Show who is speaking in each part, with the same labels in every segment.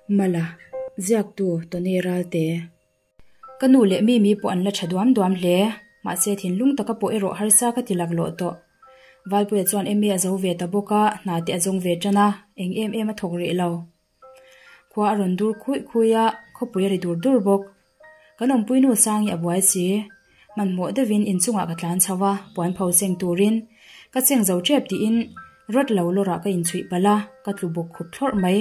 Speaker 1: Mala, ziaktu Tony Ralte. Ka nu leh Mimi pawh an la tha duam duam hle, mahse thinlung taka pawh erawh harsa ka ti laklawh tawh. Valpuia chuan MA a zo ve ta bawk a, hna te a zawng ve tan a, eng em em a thawk rih lo. Khua a rawn dur khuih khuih a, khawpui a ri dur dur bawk. Kan awmpui nu Sangi a buai si. Hmanhmawh deuhin inchungah ka tlan chho a, puan pho cheng turin ka cheng zo tep tiin rawt lo lawrah ka inchhuih palh a, ka tlu bawk khup thlawrh mai.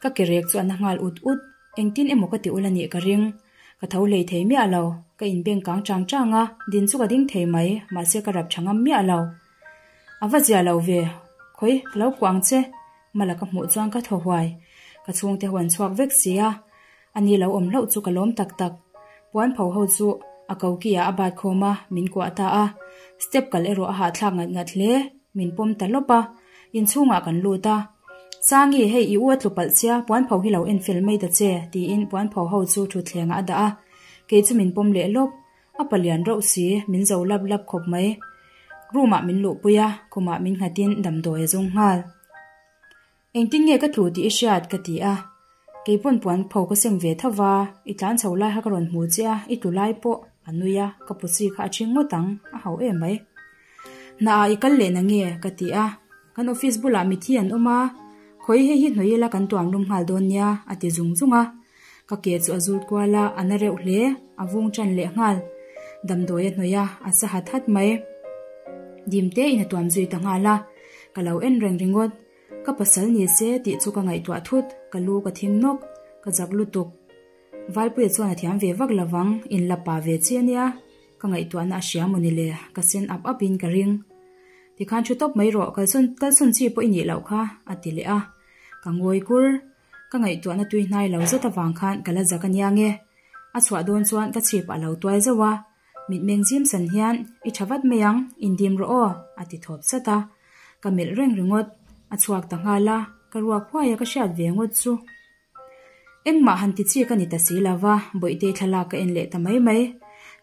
Speaker 1: Ka ke rek chu a na nghal ut ut, engtin emaw ka ti ul a nih ka ring. Ka tho hlei thei miah lo, ka inbeng kang chang chang a, din chu ka ding thei mai, mahse ka rap tha ngam miah lo. A va zia lo ve, khawi ka lo kuah ang che, Mala ka hmuh chuan ka thaw huai, ka chhungte ho an chhuak vek si a, ani lo awm hlauh chu ka lawm tak tak. Puan pho ho chu a ko ki ah a bat khawm a, min kuah ta a, step kal erawh a hahthlak ngat ngat hle, min pawm ta lawp a, inchhungah kan lut a. Sangi, hei i u a tlu palh chia, puan pho hi lo en fel mai ta che, tiin puan pho ho chu thutthlengah a dah a, kei chu min pawm leh lawp. A palian reuh si, min zo lap lap khawp mai. Room ah min luhpui a, khumah min nghatin damdawi a zawng nghal. Engtin nge ka tlu tih i hriat? ka ti a. Kei pawn puan pho ka seng ve tho va, i tlan chho lai kha ka rawn hmu che a, i tlu lai pawh a nui a, ka puchi kha a ṭhing ngawt ang, a hau em mai. Hna ah i kal leh na nge? ka ti a. Kan office bulah mithi an awm a, khawi hei hi hnawih ila kan tuam lum nghal dawn nia, a ti zung zung a. Ka ke chu a zut kual a, a na reuh hle, a vung ṭan leh nghal. Damdawi a hnawih a, a sa hat hat mai. Dim te in a tuam zui ta nghal a, ka lo en reng ringawt. Ka pasal ni se tih chu ka ngaihtuah thut, ka lu ka thing nawk, ka zak lutuk. Valpuia chuan a thiam ve vak lovang, in la pa ve chi ania, ka ngaihtuahna a hria maw ni le, ka sen ap ap in ka ring. Tikhan thu tawp mai rawh, kalsawn kalsawn chi pawh i nih loh kha, a ti leh a. Ka ngawi kur. Ka ngaihtuahna tui hnai lo zet avang khan ka la zak ania nge. A chhuah dawn chuan ka chhip a lo tuai zauh a, mitmeng zim san hian i tha vat mai ang, indim rawh aw, a ti thawp sat a. Ka melh reng ringawt, a chhuak ta nghal a, ka ruak huai a ka hriat ve ngawt chu. Engmah han ti chi ka ni ta si lo va, Bawihtei thlalak ka en leh ta mai mai.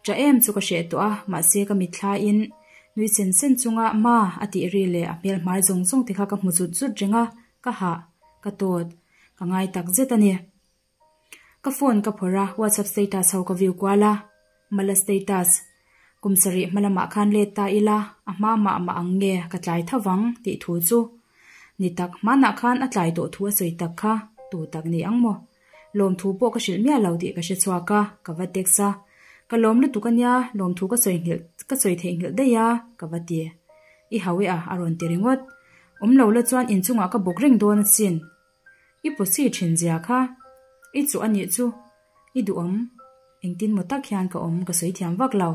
Speaker 1: Tha em chu ka hreh tawh a, mahse ka mitthla-in nui sen sen chunga ma a tih ri leh a hmel hmai zawng zawng te kha ka hmu zut zut reng a, ka hah, ka tawt, ka ngai tak zet a ni. Ka phone ka phawrh a, WhatsApp status ho ka view kual a, Mala status, Kum sarih hma lamah khan let ta ila, a hma mah mah ang nge ka tlai tho vang tih thu chu. Ni tak, hmanah khan a tlai tawh thu a sawi tak kha, tu tak ni ang maw? Lawmthu pawh ka hrilh miah lo tih ka hre chhuak a, ka va text a. Ka lawm lutuk a nia, lawmthu ka sawi nghilh, ka sawi theihnghilh daih a, ka va ti. I hau e a, a rawn ti ringawt. Awm lo la chuan inchungah ka bawk reng dawn asin. I pawsi thin zia kha. I chuh a nih chu. I duhawm. Engtin maw tak hian ka awm ka sawi thiam vak lo.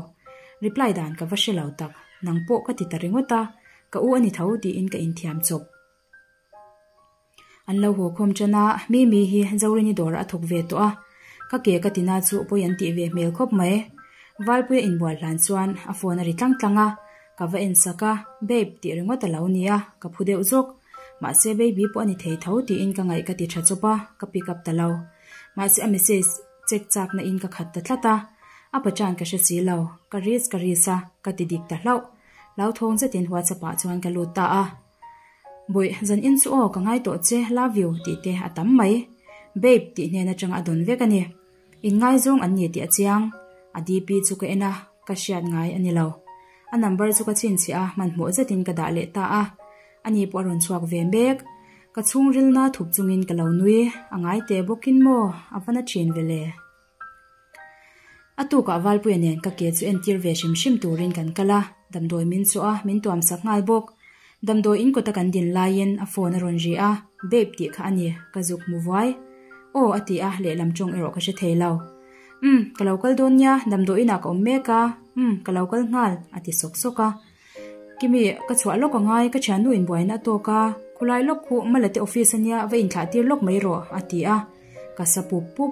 Speaker 1: Reply dan ka va hre lo tak. Nang pawh ka ti ta ringawt a, ka u a ni tho tiin ka inthiam chawp. An lo haw khawm tan a, Mimi hi Zorini dawrah a thawk ve tawh a, ka ke ka tina chu pawi an tih ve hmel khawp mai. Valpuia inbual hlan chuan a phone a ri tlang tlang a, ka va en sak a, Babe tih ringawt a lo ni a, ka phu deuh zawk. Mahse baby pawh a ni thei tho tiin ka ngaih ka ti tha chawp a, ka pick up ta lo. Mahse a message check chak na in ka khat ta tlat a, a pachan ka hre si lo, ka ris ka ris a, ka ti dik ta hlauh. Hlauthawng zetin WhatsApp ah chuan ka lut ta a. Bawih, zan in chu aw ka ngai tawh che, love you tih te a tam mai. Babe tih hnen atang a dawn vek a ni. In ngaizawng an ni tih a chiang. A DP chu ka en a, ka hriat ngai a ni lo. A number chu ka chhinchhiah a, hmanhmawh zetin ka dah leh ta a. Ani pawh a rawn chhuak ve mek. Ka chhungrilna thup chungin ka lo nui, a ngai teh bawkin maw, a va na thin ve le. A tukah Valpuia nen ka ke chu entir ve hrim hrim turin kan kal a, damdawi min chawh a, min tuam sak nghal bawk. Damdawi in kawta kan din laiin a phone a rawn ri a, Babe tih kha a ni, ka zuk hmu vuai. Aw a ti a, lehlam tawng erawh ka hre thei lo. Umm, ka lo kal dawn nia, damdawi inah ka awm mek a, umm, ka lo kal nghal, a ti sawk sawk a. Kimi, ka chhuah lawk angai, ka thiannu inbuaina a tawk a, khulai lawk khuh Malate office ania va inthlah tir lawk mai rawh, a ti a. Ka sa pup pup.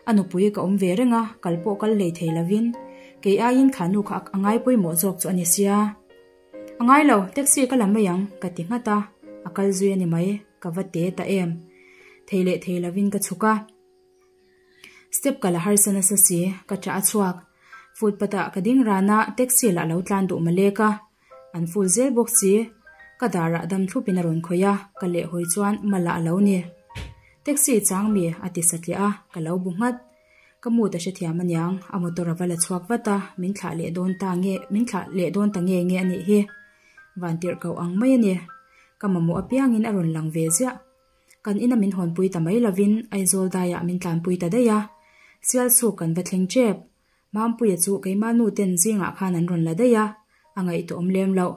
Speaker 1: A nupui ka awm ve reng a, kal pawh kal hlei thei lovin kei aiin kha nu kha a ngai pawimawh zawk chu a ni sia. A ngai lo, taxi ka la mai ang, ka ti nghat a, a kal zui a ni mai, ka va te ta em. Thei leh thei lovin ka chhuk a. Step ka la harsa nasa si, ka ṭah a chhuak. Footpath ah ka ding ran a, taxi lah lo tlan duh malek a. An full zel bawk si. Ka darah dam thlupin a rawn khawih a, ka lehhawi chuan Mala a lo ni. Taxi chang mi a ti satliah a, ka lo bu nghat. Ka mood a hrethiam aniang, a motor a va la chhuak vat a, min thlah leh dawn ta nge, min thlah leh dawn ta nge nge a nih hi. Vantirh koh ang mai a ni. Ka mamawh apiangin a rawn lang ve ziah. Kan ina min hawnpui ta mai lovin Aizawl daiah min tlanpui ta daih a. Sialsuk kan va thleng tep. Mampuia chu keimah nu ten zingah khan an rawn la daih a, a ngaihtuahawm lem loh.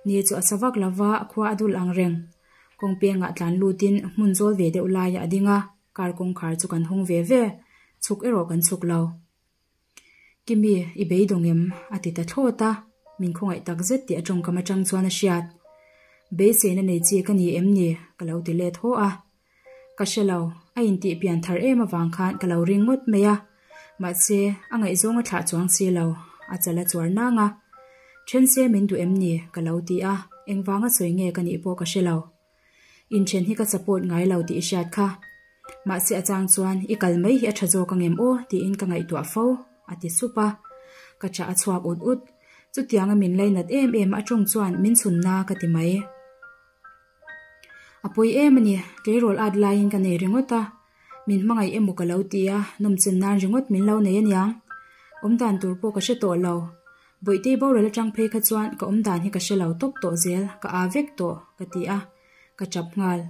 Speaker 1: Ni chu a sa vak lova khua a dul ang reng. Kawng pengah tlan lutin hmun zawl ve deuh laiah a ding a, car kawngkhar chu kan hawng ve ve, chhuk erawh kan chhuk lo. Kimi, i beidawng em? a ti ta thlawt a, min khawngaih tak zet tih a tawngkam atang chuan a hriat. Beiseina nei chi ka ni em ni? ka lo ti let haw a. Ka hre lo, a intih pian thar em avang khan ka lo ring ngawt mai a, mahse a ngaihzawng a thlah chuang si lo, a chal a chuar nang a. Then se min duh em ni? ka lo ti a, engvanga sawi nge ka nih pawh ka hre lo. Inthen hi ka support ngai lo tih i hriat kha. Mahse a chang chuan i kal mai hi a tha zawk angem aw tiin ka ngaihtuah fo, a ti sup a. Ka chah a chhuak ut ut. Chutianga min lainat em em a tawng chuan min chhunna ka ti mai. A pawi em a ni, tleirawl at laiin ka nei ringawt a. Min hmangaih emaw ka lo ti a, nawmchen nan ringawt min lo nei aniang. Awmdan tur pawh ka hre tawh lo. Bawihtei boral atang phei kha chuan ka awmdan hi ka hre lo tawp tawh zel, ka aa vek tawh, ka ti a, ka tap nghal.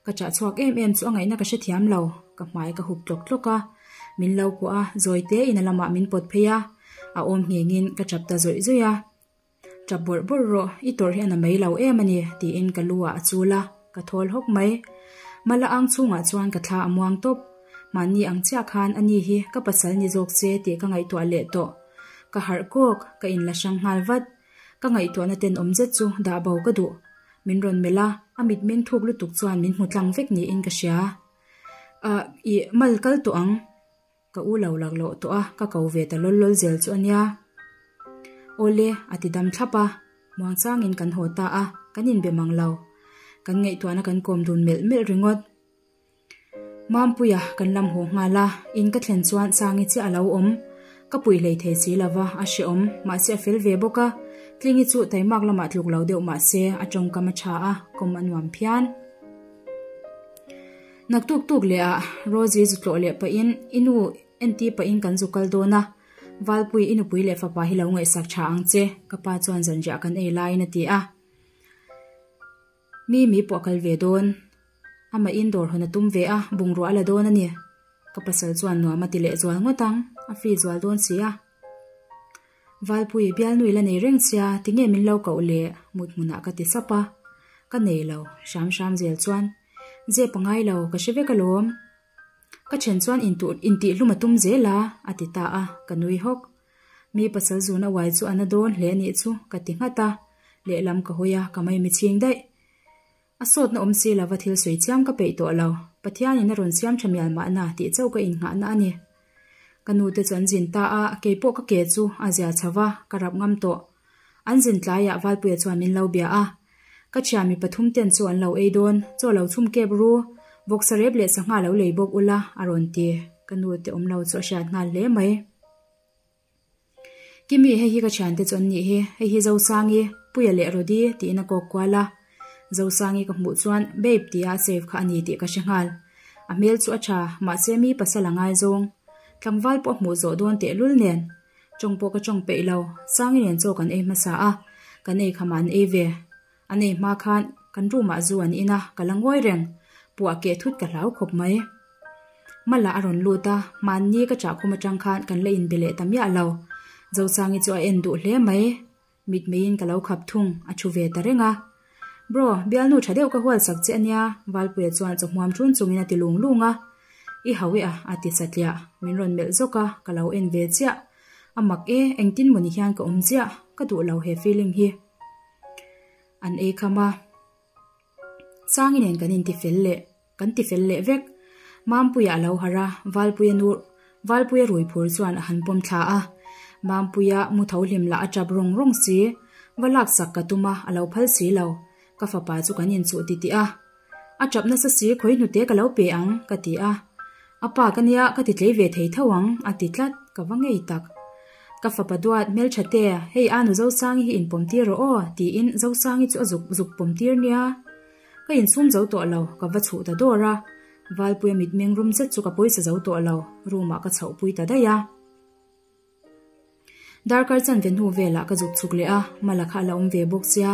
Speaker 1: Ka chah chhuak em em chu a ngaihna ka hrethiam lo, ka hmai ka hup tlawk tlawk a, min lo kuah a, zawi te in a lamah min pawt phei a, a awm nghengin ka tap ta zawih zawih a. Tap bawrh bawrh rawh, i tawrh hi a na mai lo em a ni, tiin ka lu ah a chul a, ka thawl hawk mai. Mala ang chhungah chuan ka thla a muang tawp. Mahni ang chiah khan a ni hi ka pasal ni zawk che tih ka ngaihtuah leh tawh. Ka harh kawk, ka inla hrang nghal vat. Ka ngaihtuahna tenawm zet chu dah bo ka duh. Min rawn melh a, a mitmeng thuk lutuk chuan min hmu tlang vek niin ka hria. Ahh, ih, mal kal tawh ang. Ka u lo laklawh tawh a, ka ko ve ta lawl lawl zel chu a nia. Awle, a ti dam thlap a. Muangchangin kan haw ta a, kan inbe mang lo. Kan ngaihtuahna kan kawm dun melh melh ringawt. Mampuia kan lam haw nghal a, in ka thlen chuan Sangi chiah a lo awm. Ka pui hlei thei si lo va, a hrehawm, mahse a fel ve bawk a. Tlingi chu taimak lamah tluk lo deuh mahse a tawngkam a tha a, kawm a nuam phian. Naktuk tuk leh ah Rosie zu tlawh leh pahin i nu enti pahin kan zu kal dawn a, Valpui i nupui leh fapa hi lo ngaihsak tha ang che, ka pa chuan zanriah kan ei laiin a ti a. Mi mi pawh a kal ve dawn. Amah in dawr hawn a tum ve a, bungrua a la dawn a ni. Ka pasal chuan nuam a ti leh zual ngawt ang, a free zual dawn si a. Valpui, bialnu i la nei reng sia, tinge min lo koh le? Mut hmunah ka ti sap a. Ka nei lo, hram hram zel chuan. Zep a ngai lo, ka hre vek alawm. Ka then chuan intuh intihhlum a tum zel a, a ti ta a, ka nui hawk. Mi pasal zun a uai chu a na dawn hle a nih chu, ka ti nghat a. Lehlam ka hawi a, ka maimi chhing daih. A sawtna awm si lova thil sawi chiam ka peih tawh lo. Pathianin a rawn siam tha mial mahna tih chauh ka innghahna a ni. Ka nute chu an zin ta a, keipawh ka ke chu a zia chho va, ka rap ngam tawh. An zin tlaiah Valpuia chuan min lo bia a. Ka thian mi pathum ten chu an lo ei dawn, chaw lo chhum kep ru, vawksa rep leh sangha lo lei bawk ula, a rawn ti. Ka nute awm lo chu a hriat nghal hle mai. Kimi, hei hi ka thiante chu an nih hi, hei hi Zosangi, Puia leh Rody tiin a kawk kual a. Zosangi ka hmuh chuan Babe tia a save kha a ni tih ka hre nghal. A hmel chu a tha, mahse mi pasal a ngaizawng. Tlangval pawh a hmuh zawh dawn tehlul nen. Tawng pawh ka tawng peih lo, Sangi nen chaw kan ei hmasa a, kan ei khamah an ei ve. An ei hma khan kan room ah zu an in a, ka la ngawi reng. Puah keh thut ka hlau khawp mai. Mala a rawn lut a, mahni ka chah khum atang khan kan la inbe leh ta miah lo. Zosangi chu a en duh hle mai. Mitmeiin ka lo khap thung, a thu ve ta reng a. Bro, bialnu tha deuh ka hual sak che ania, Valpuia chuan chawhmuam ṭun chungin a ti lung lung a. I hau e a, a ti satliah. Min rawn melh zawk a, ka lo en ve chiah. A mak e, engtin mawni hian ka awm chiah, ka duh lo he feeling hi. An ei kham a. Sangi nen kan inti fel leh, kan ti fel leh vek. Mampuia a lo harh a, Valpuia nu, Valpuia rui phur chuan a han pawm thla a. Mampuia mu tho hlim lah a tap rawng rawng si. Va laksak ka tum a, a lo phal si lo. Ka fapa chu kan inchuh titih a. A tap nasa si khawi hnute ka lo pe ang, ka ti a. A pa ka nia, ka ti tlei ve thei tho ang, a ti tlat, ka va ngei tak. Ka fapa duat, hmeltha te, hei a nu Zosangi hi inpawm tir rawh aw, tiin Zosangi chu a zuk zuk pawm tir nia. Ka insum zo tawh lo, ka va chhuh ta dawr a. Valpuia mitmeng rum zet chu ka pawisa zo tawh lo, room ah ka chhoh pui ta daih a. Darkar chanve hnu velah ka zuk chhuk leh a, Mala kha a la awm ve bawk sia.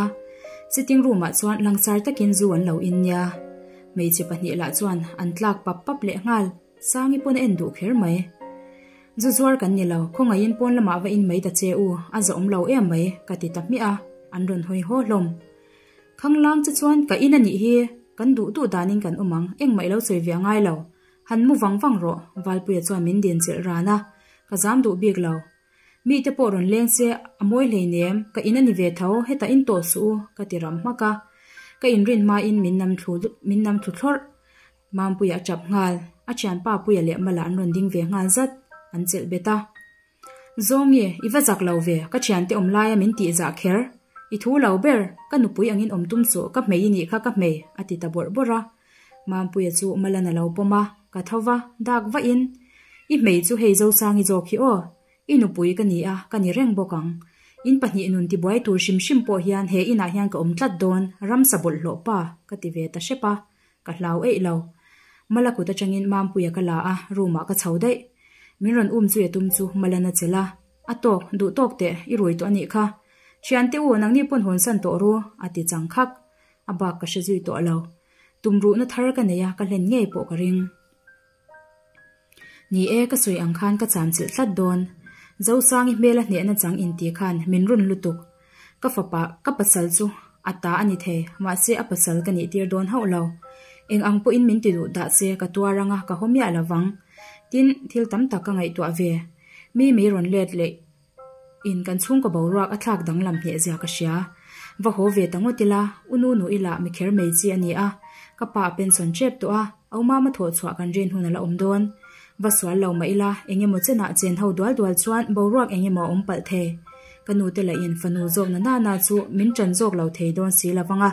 Speaker 1: Sitting room ah chuan langsar takin zu an lo in nia. Hmeichhe pahnih lah chuan an tlak pap pap leh nghal, Sangi pawn a en duh kher mai. Zu zuar kan ni lo, khawngaihin pawn lamah va in mai ta che u, a zawm lo em mai, ka ti ta hmiah a, an rawn hawi haw hlawm. Khanglang che chuan ka in a nih hi, kan duh duh danin kan awm ang, engmah i lo sawi ve a ngai lo. Han mu vang vang rawh, Valpuia chuan min din chilh ran a, ka zam duh bik lo. Mite pawh rawn leng se a mawi hleinem, ka in a ni ve tho, hetah in tawh suh u, ka ti ram hmak a. Ka inrin hmain min nam thlu min nam thlu thlawrh. Mampuia a tap nghal, a thianpa Puia leh Mala an rawn ding ve nghal zat, an chelh bet a. Zawngi, i va zak lo ve, ka thiante awm laia min tih zah kher. I thu lo ber, ka nupui angin awm tum suh, ka hmei i nih kha ka hmei, a ti ta bawrh bawrh a. Mampuia chu Malan a lo pawm a, ka tho va, dak vahin, I hmei chu hei Zosangi zawk hi aw, i nupui ka ni a, ka ni reng bawk ang. In pahnih nun tibuai tur hrim hrim pawh hian he inah hian ka awm tlat dawn, ramsa bawlhhlawh pa, ka ti ve ta hrep a, ka hlau eih lo. Mala kut atangin Mampuia ka la a, room ah ka chho daih. Min rawn um zui a tum chu Malan a chelh a, A tawk, duh tawk teh, i rui tawh a nih kha. Thiante u, nangni pawn hawnsan tawh ru, a ti chang khak. A bak ka hre zui tawh lo. Tumruhna thar ka nei a, ka hlen ngei pawh ka ring. Ni e, ka sawi ang khan ka cham chilh tlat dawn. Zosangi hmela hnehna chang inti khan min run lutuk. Ka fapa, ka pasal chu a ta a ni thei, mahse a pasal ka nih tir dawn hauh lo. Eng ang pawhin min ti duh dah se ka tuar anga ka haw miah lovang. Tin, thil tam tak ka ngaihtuah ve. Mi mei rawn let leh in kan chhungkaw boruak a thlak danglam hneh zia ka hria. Va haw ve ta ngawt ila, u nu nu ila mi kher mai chi a ni a, ka pa a pension tep tawh a, au mama thawh chhuah kan rin hun a la awm dawn. Va sual lo mah ila, eng emaw chenah chen ho dual dual chuan boruak eng emaw a awm palh thei. Ka nu te lahin fanu zawk na nana chu min ṭan zawk lo thei dawn si lo vang a,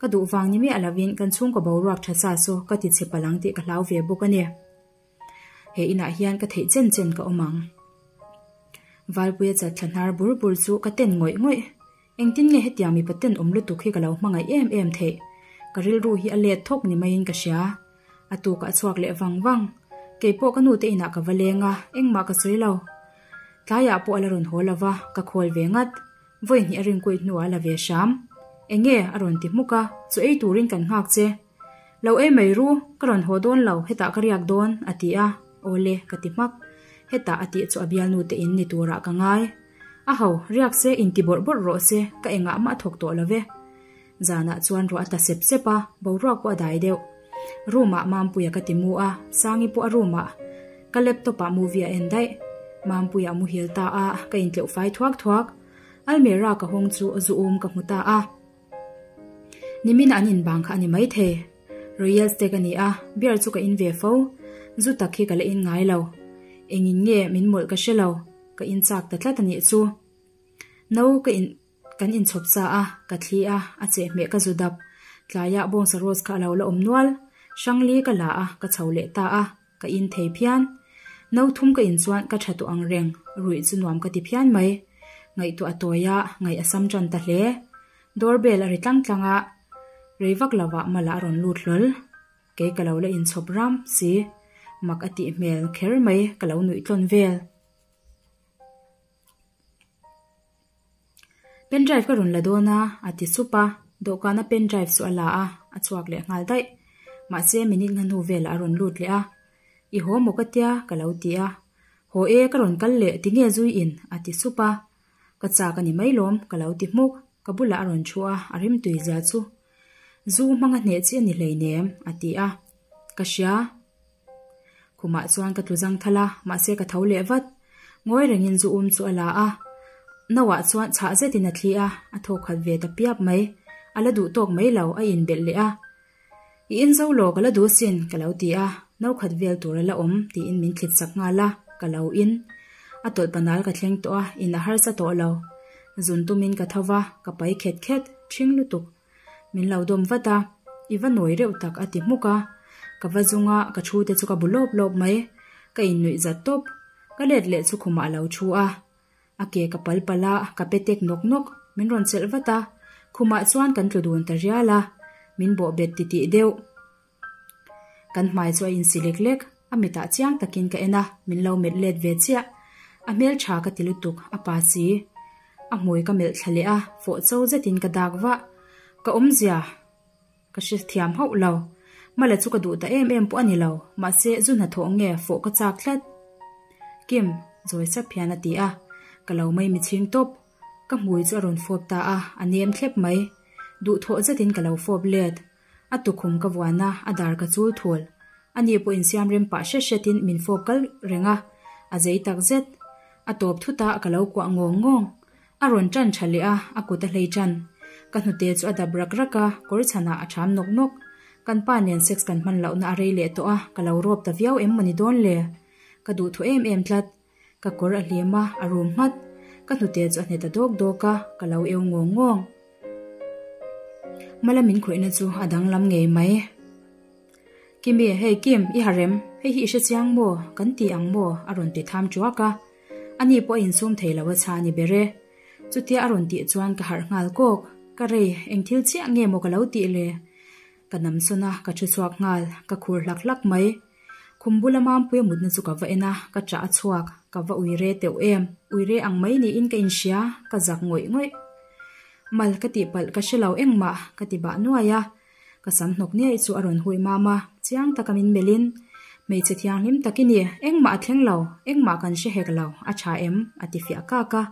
Speaker 1: ka duh vang ni miah lovin kan chhungkaw boruak ṭha sa chu ka ti chhe palh ang tih ka hlau ve bawk a ni. He inah hian ka theih chen chen ka awm ang. Valpuia chat thla hnar bur bur chu ka ten ngawih ngawih. Engtin nge hetiang mipa ten awm lutuk hi ka lo hmangaih em em theih? Ka rilru hi a let thawk ni maiin ka hria. A tukah a chhuak leh vang vang. Keipawh ka nute inah ka va leng a, engmah ka sawi lo. Tlaiah pawh a la rawn haw lo va, ka khawl ve ngat. Vawi hnih a rinkuih hnuah a la ve hram. Enge? a rawn ti hmuk a, Chu ei turin kan nghak che. Lo ei mai ru, ka rawn haw dawn lo, hetah ka riak dawn, a ti a. Awle, ka ti hmak. Hetah a tih chu a bialnu te in ni turah ka ngai. A ho, riak se, inti bawrh bawrh rawh se, ka engah mah a thawk tawh lo ve. Zanah chuan ruah a ta sep sep a, boruak pawh a dai deuh. Room ah Mampuia ka ti mu a, Sangi pawh a room ah ka laptop ah movie a en daih. Mampuia a muhil ta a, ka intleuh fai thuak thuak. Almirah ka hawng chu zu um ka hmu ta a. Nimin an inbang kha a ni maithei. Royal Stag a ni a, beer chu ka in ve fo. Zu tak hi ka la in ngai lo. Engin nge min mawlh ka hre lo, ka in chak ta tlat a nih chu. No ka in kan inchhawp sa a, ka thli a, a chehhmeh ka zu dap. Tlaiah bawngsa rose kha a lo la awm nual. Hrangli ka la a, ka chho leh ta a, ka in thei phian. No thum ka in chuan ka tha tawh ang reng, ruih chu nuam ka ti phian mai. Ngaihtuah a tawi a, ngaih a sam tan ta hle. Door bell a ri tlang tlang a, rei vak lovah Mala a rawn lut hlawl. Kei ka lo la inchhawp ram si, mak a tih hmel kher mai ka lo nuih tlawn vel. Pen drive ka rawn la dawn a, a ti sup a, dawhkana pen drive chu a la a, a chhuak leh nghal daih. Mahse minute nga hnu velah a rawn lut leh a, I haw maw ka tia? ka lo ti a. Haw e, ka rawn kal leh, tinge zui in? a ti sup a. Ka chak a ni mai lawm, ka lo ti hmuk. Ka bulah a rawn thu a, a rimtui zia chu. Zu hmanga hneh chi a ni hleinem, a ti a. Ka hria. Khumah chuan ka tlu zang thal a, mahse ka tho leh vat. Ngawi rengin zu um chu a la a. Noah chuan chhah zetin a thli a, a thawk khat ve ta piap mai. A la duh tawk mai lo, a inbelh leh a. I in zo law ka la duh sin, ka lo ti a. No khat vel tur a la awm, tiin min thlit sak nghal a, ka lo in. A tawlh panal ka thleng tawh a, in a harsa tawh lo. Zun tumin ka tho va, ka pai khet khet, ṭhing lutuk. Min lo dawm vat a, I va nawi reuh tak a ti hmuk a. Ka va zung a, ka thu te chu ka bu lawp lawp mai. Ka innuih zat tawp. Ka let leh chu khumah a lo thu a. A ke ka pal pal a, ka pe tek nawk nawk. Min rawn chelh vat a. Khumah chuan kan tlu dun ta rial a. Min bawh bet titih deuh. Kan hmai chu a insi lek lek, a mitah chiang takin ka en a, min lo melh let ve chiah. A hmeltha ka ti lutuk, a pa si. A hmui ka melh thla leh a, fawh cho zetin ka dak vah. Ka awmzia ka hre thiam hauh lo. Mala chu ka duh ta em em pawh a ni lo, mahse zu hnathawh nge fawh ka chak tlat. Kim, zawi sap hian a ti a, ka lo mai mi chhing tawp. Ka hmui chu a rawn fawp ta a, a nem thlep mai. Duhthawh zetin ka lo fawp let. A tukhum ka vuan a, a dar ka chul thul. Ani pawh insiam rem pah hret hretin min fawp kal reng a, a zei tak zet. A tawp thut a, ka lo kuah ngawng ngawng. A rawn tan tha leh a, a kut a hlei tan. Ka hnute chu a dap rak rak a, kawr chhanah a ṭham nawk nawk. Kan pa nen sex kan hman lohna a rei leh tawh a, ka lo rawp ta viau em mawni dawn le? Ka duhthu em em tlat. Ka kawr a hlim a, a rum nghat. Ka hnute chu a hne ta dawk dawk a, ka lo eu ngawng ngawng. Mala min khawihna chu a danglam ngei mai. Kimi, hei Kim, i ha rem, hei hi i hre chiang maw, kan ti ang maw? a rawn ti tham ṭuak a. Ani pawh a insum thei lo a chha a ni ber e. Chutia a rawn tih chuan ka harh nghal kawk. Ka rei, eng thil chiah nge maw ka lo tih le? Ka nam sawn a, ka ṭhu chhuak nghal, ka khur hlak hlak mai. Khum bula Mampuia mutna chu ka va en a, ka ṭah a chhuak, ka va ui re teuh em, ui re ang mai niin ka inhria, ka zak ngawih ngawih. Mal ka tih palh ka hre lo engmah, ka ti bah nuai a. Ka sam hnawk niaih chu a rawn hui mam a, chiang taka min melhin, Hmeichhe thianghlim tak i ni, engmah a thleng lo, engmah kan hre hek lo, a tha em? a ti fiah kak a.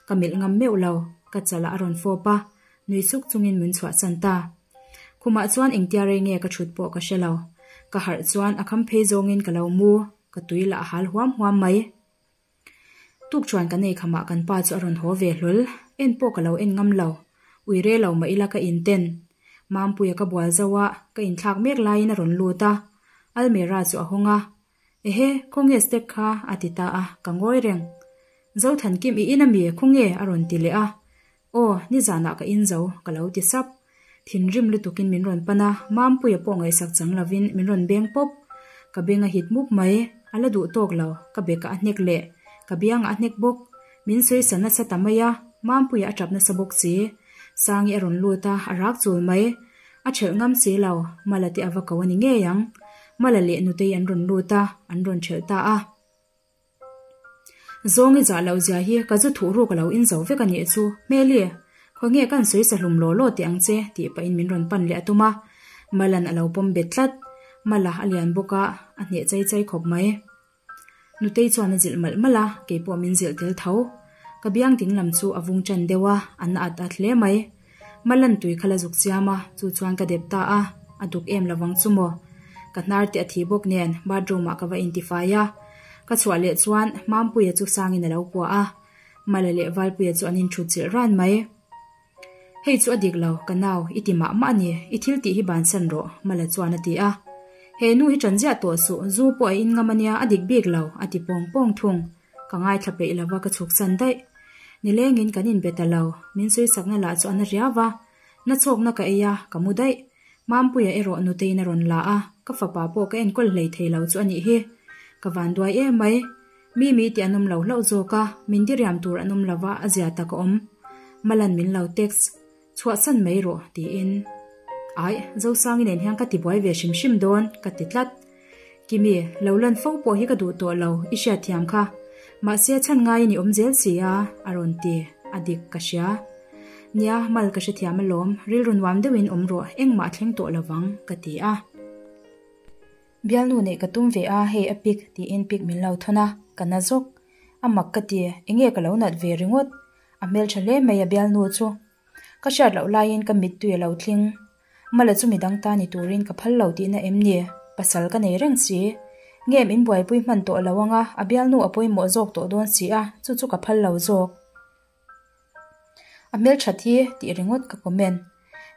Speaker 1: Ka melh ngam meuh lo, ka chalah a rawn fawp a, nui suk chungin min chhuahsan ta. Khumah chuan engtia rei nge ka thut pawh ka hre lo. Ka harh chuan a kham phei zawngin ka lo mu, ka tui lah a hal huam huam mai. Tuk chuan kan ei khamah kan pa chu a rawn haw ve hlawl, en pawh ka lo en ngam lo. Ui re lo mah ila ka inten. Mampuia ka bual zo a, ka inthlak mek laiin a rawn lut a. Almera chu a hawng a. Ehe, khawnge step kha? a ti ta a, ka ngawi reng. Zothankim i in ami, khawnge? a rawn ti leh a. Aw, nizanah ka in zo, ka lo ti sap. Thinrim lutukin min rawn pan a, Mampuia pawh ngaihsak chang lovin min rawn beng pawp. Ka beng a hit mup mai, a la duh tawk lo, ka bekah a hnek leh, ka biangah a hnek bawk. Min sawi sa nasa ta mai a, Mampuia a tap nasa bawk si. Sangi a rawn lut a, a rak chul mai. A ṭhelh ngam si lo, Mala te a va ko a ni ngei ang. Mala leh Nutei an rawn lut a, an rawn ṭhelh ta a. Zawngi zah loh zia hi ka zu thuh ruk a lo in zo vek a nih chu. Hmeli, khawnge kan sawi sa hlum law law teh ang che tih pahin min rawn pan leh a tum a. Malan a lo pawm bet tlat. Mala a lian bawk a, a hneh chai chai khawp mai. Nutei chuan a zilh malh malh a, keipawh min zilh tel tho. Ka biang ding lam chu a vung tan deuh a, a na at at hle mai. Malan tui kha la zuk chiam a, chu chuan ka dep ta a, a duk em lovang chu maw. Ka hnar te a thi bawk nen bathroom ah ka va intifai a, ka chhuah leh chuan Mampuia chu sangin a lo puah a, Mala leh Valpuia chu an inthut chilh ran mai. Hei chu a dik lo, ka nau, i ti mah mah a ni, i thil tih hi bansan rawh, Mala chuan a ti a. He nu hi ṭan ziah tawh suh, zu pawh a in ngam a nia, a dik bik lo, a ti pawng pawng thung. Ka ngaithla peih lova ka chhuksan daih. Nilengin kan inbe ta lo, min sawisakna lah chu a na riau va. Na chhawkna ka ei a, ka mu daih. Mampuia erawh nuteiin a rawn la a, ka fapa pawh ka enkawl hlei thei lo chu a nih hi. Ka van duai em mai. Mi mi tih an awm lo hlauh zawk a, min diriam tur an awm lova a zia tak a awm. Malan min lo text. Chhuahsan mai rawh, tiin. Aih, Zosangi nen hian ka tibuai ve hrim hrim dawn, ka ti tlat. Kimi, lo lan fo pawh hi ka duh tawh lo, i hriatthiam kha. Mahse, chhan ngaiin i awm zel si a, a rawn ti. A dik, ka hria. Nia, mal ka hrethiam alawm, rilru nuam deuhin awm rawh, engmah a thleng tawh lovang, ka ti a. Bialnu neih ka tum ve a, hei a pic, tiin pic min lo thawn a, ka na zawk. A mak ka ti, enge ka lo nat ve ringawt? A hmeltha hle mai a bialnu chu. Ka hriat loh laiin ka mittui a lo tling. Mala chu midang ta ni turin ka phal lo tihna em ni? Pasal ka nei reng si. Nge min buaipui hman tawh lo anga a bialnu a pawimawh zawk tawh dawn si a, chu chu ka phal lo zawk. A hmelthat hi tih ringawt ka comment.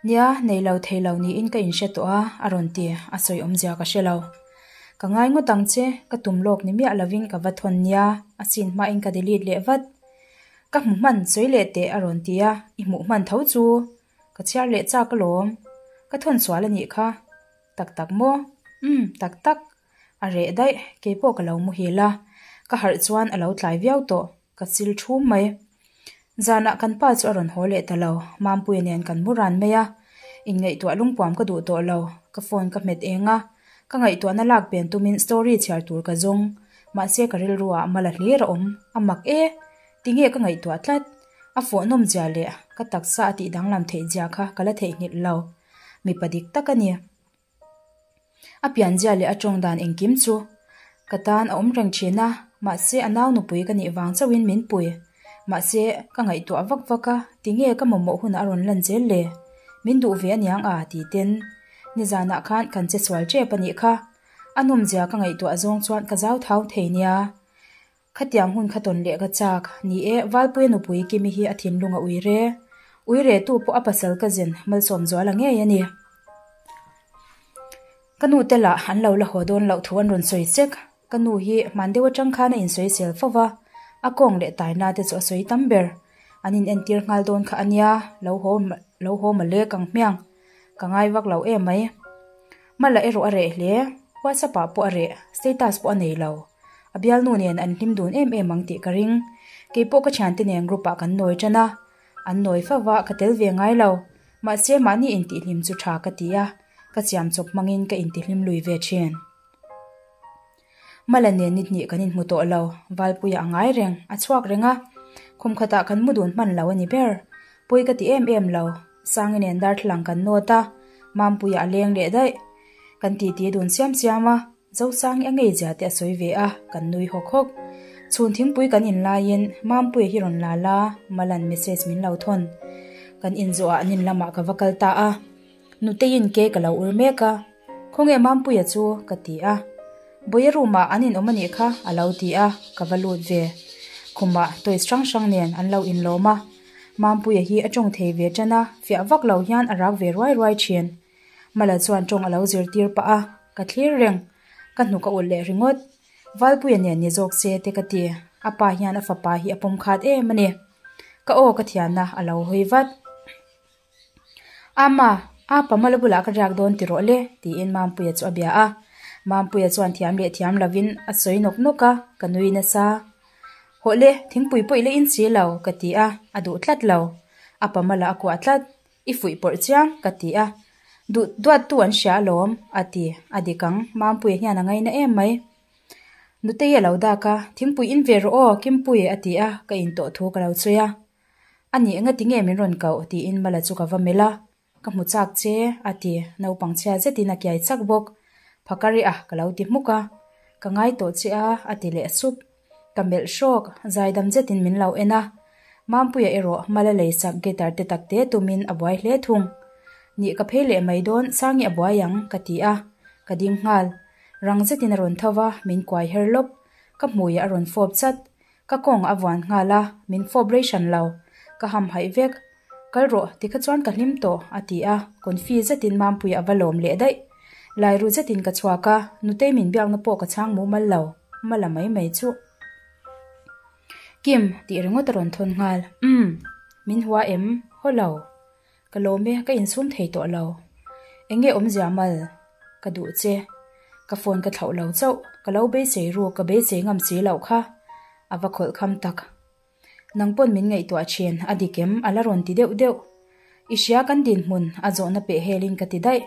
Speaker 1: Nia, nei lo thei lo niin ka inhre tawh a, a rawn ti, a sawi awmzia ka hre lo. Ka ngai ngawt ang che, ka tum lawk ni miah lovin ka va thawn nia, a chin hmain ka delete leh vat. Ka hmu hman sawi leh teh a rawn ti a, i hmuh hman tho chu ka chhiar leh chak alawm, ka thawn sual a nih kha. Tak tak maw? Umm, tak tak. A reh daih, keipawh ka lo muhil a, ka harh chuan a lo tlai viau tawh, ka chil thum mai. Zanah kan pa chu a rawn haw leh ta lo, Mampuia nen kan mu ran mai a, inngaihtuah lungpuam ka duh tawh lo, ka phone ka hmet eng a. Ka ngaihtuahna lak pen tumin story chhiar tur ka zawng. Mahse ka rilru ah mala hlir a awm. A mak e! Tinge ka ngaihtuah tlat? A fawhnawm zia leh ka taksa a tih danglam theih zia kha ka la theihnghilh lo. Mipa dik tak a ni. A pianzia leh a tawng dan engkim chu ka tan a awm reng thin a, mahse a nau nupui ka nih vang chauhin min pui. Mahse ka ngaihtuah vak vak a, tinge ka mamawh hunah a rawn lan zel le? Min duh ve aniang a ti ten nizanah khan kan che sual tep a nih kha. A nawmzia ka ngaihtuah zawng chuan ka zau thau thei nia. Khatiang hun kha tawn leh ka chak. Ni e, Valpuia nupui Kimi hi a thinlung a ui re. Ui re tu pawh a pasal ka zen malsawm zual a ngei a ni. Ka nu te lah an lo la haw dawn loh thu an rawn sawi sek. Ka nu hi hman deuh atang khan a insawi sel fo va, a kawng leh taina te chu a sawi tam ber. An inentir nghal dawn kha a nia, lo haw lo haw mawle kang hmiang. Ka ngai vak lo em mai. Mala erawh a reh hle, WhatsApp ah pawh a reh, status pawh a nei lo. A bialnu nen an hlim dun em em ang tih ka ring. Keipawh ka thiante nen group ah kan nawi tan a, an nawi fo va, ka tel ve ngai lo. Mahse mahni intihhlim chu tha ka ti a, ka siam chawp hmangin ka intihhlim lui ve thin. Mala nen ni hnih kan inhmu tawh lo, Valpuia a ngai reng, a chhuak reng a. Khum khatah kan mu dun hman lo a ni ber. Pawi ka ti em em lo, Sangi nen darthlalang kan nawt a, Mampuia a leng leh daih. Kan titi dun siam siam a, Zosangi a ngei zia te a sawi ve a, kan nui hawk hawk. Chhun thingpui kan in laiin Mampuia hi rawn la la, Malan message min lo thawn. Kan inzawhah an in lamah ka va kal ta a. Nuteiin ke ka lo ur mek a, Khawnge Mampuia chu? ka ti a. Bawia room ah an inawm a nih kha a lo ti a, ka va lut ve. Khumah toys hrang hrang nen an lo inlawm a. Mampuia hi a tawng thei ve tan a, fiah vak lo hian a rak ve ruai ruai thin. Mala chuan tawng a lo zirtir pah a, ka thlir reng. Ka hnuk a ulh leh ringawt. Valpuia nen ni zawk se te ka ti, a pa hian a fapa hi a pawm khat em a ni. Ka aw ka thianna a lo hawi vat. Ama, apa mala bulah ka riak dawn ti rawh le, tiin Mampuia chu a bia a. Mampuia chuan thiam leh thiam lovin a sawi nawk nawk a, ka nui nasa. Hawh le, thingpui pawh i la in si lo, ka ti a, a duh tlat lo. Apa mala a kuah tlat, i fuih pawrh chiang, ka ti a. Duh duattu an hria alawm, a ti. A dik ang, Mampuia hian a ngaina em mai. Nutei a lo dak a, thingpui in ve rawh aw, Kimpui, a ti a, ka intawh thu ka lo sawi a. A nih engati nge min rawn koh? tiin Mala chu ka va melh a. Ka hmu chak che, a ti. Naupang chhia zetin a kiai chak bawk. Phakari a, ka lo ti hmuk a. Ka ngai tawh che a, a ti leh sup. Ka melh hrawk, zaidam zetin min lo en a. Mampuia erawh Mala leisak guitar te tak te tumin a buai hle thung. Nih ka phei leh mai dawn, Sangi a buai ang, ka ti a. Ka ding nghal. Rang zetin a rawn tho va, min kuai her lawp. Ka hmuiah a rawn fawp chat. Ka kawng a vuan nghal a, min fawp rei hran lo. Ka ham haih vek. Kal rawh, tikha chuan ka hlim tawh, a ti a, confi zetin Mampuia a va lawm leh daih. Lai ru zetin ka chhuak a, Nutei min biakna pawh ka chhang mumal lo, mala mai mai chu. Kim, tih ringawt a rawn thawn nghal. Umm, min hua em? Haw lo. Ka lawm e, ka insum thei tawh lo. Eng nge awmzia mal? Ka duh che. Ka phone ka thlauh lo chauh, ka lo beisei ru, ka beisei ngam si loh kha. A va khawlh kham tak. Nang pawn min ngaihtuah thin, a dik em? A la rawn ti deuh deuh. I hria kan dinhmun, a zawhna peh helin ka ti daih.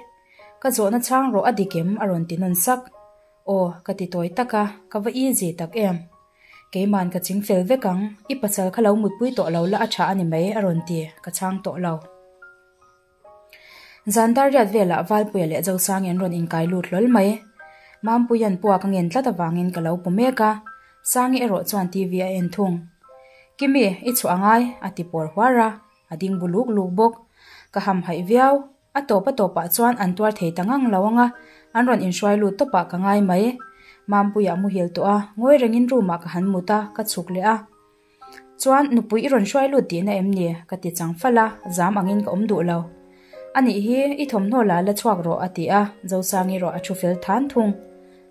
Speaker 1: Ka zawhna chhang rawh a dik em? A rawn ti nawn sak. Aw, ka ti tawi tak a, ka va easy tak em. Keiman ka ching fel vek ang, i pasal kha lo mutpui tawh lo la a tha a ni mai, a rawn ti, ka chhang tawh lo. Zan dar riat velah Valpuia leh Zosangi an rawn inkai lut hlawl mai. Mampuia'n puak a ngen tlat avangin ka lo pu mek a, Sangi erawh chuan TV a en thung. Kimi, i chhuah a ngai, a ti pawr huar a, a ding bu luk luk bawk. Ka hamhaih viau. A tawp a tawpah chuan an tuar thei ta ngang lo ang a, an rawn inhruai lut tawpah ka ngai mai. Mampuia a muhil tawh a, ngawi rengin room-ah ka han mut a, ka chhuk leh a. Chuan, nupui i rawn hruai lut tihna em ni? ka ti chang fal a, zam angin ka awm duh lo. A nih hi, i thawmhnaw la la chhuak rawh a ti a, Zosangi erawh a thu fel than thung.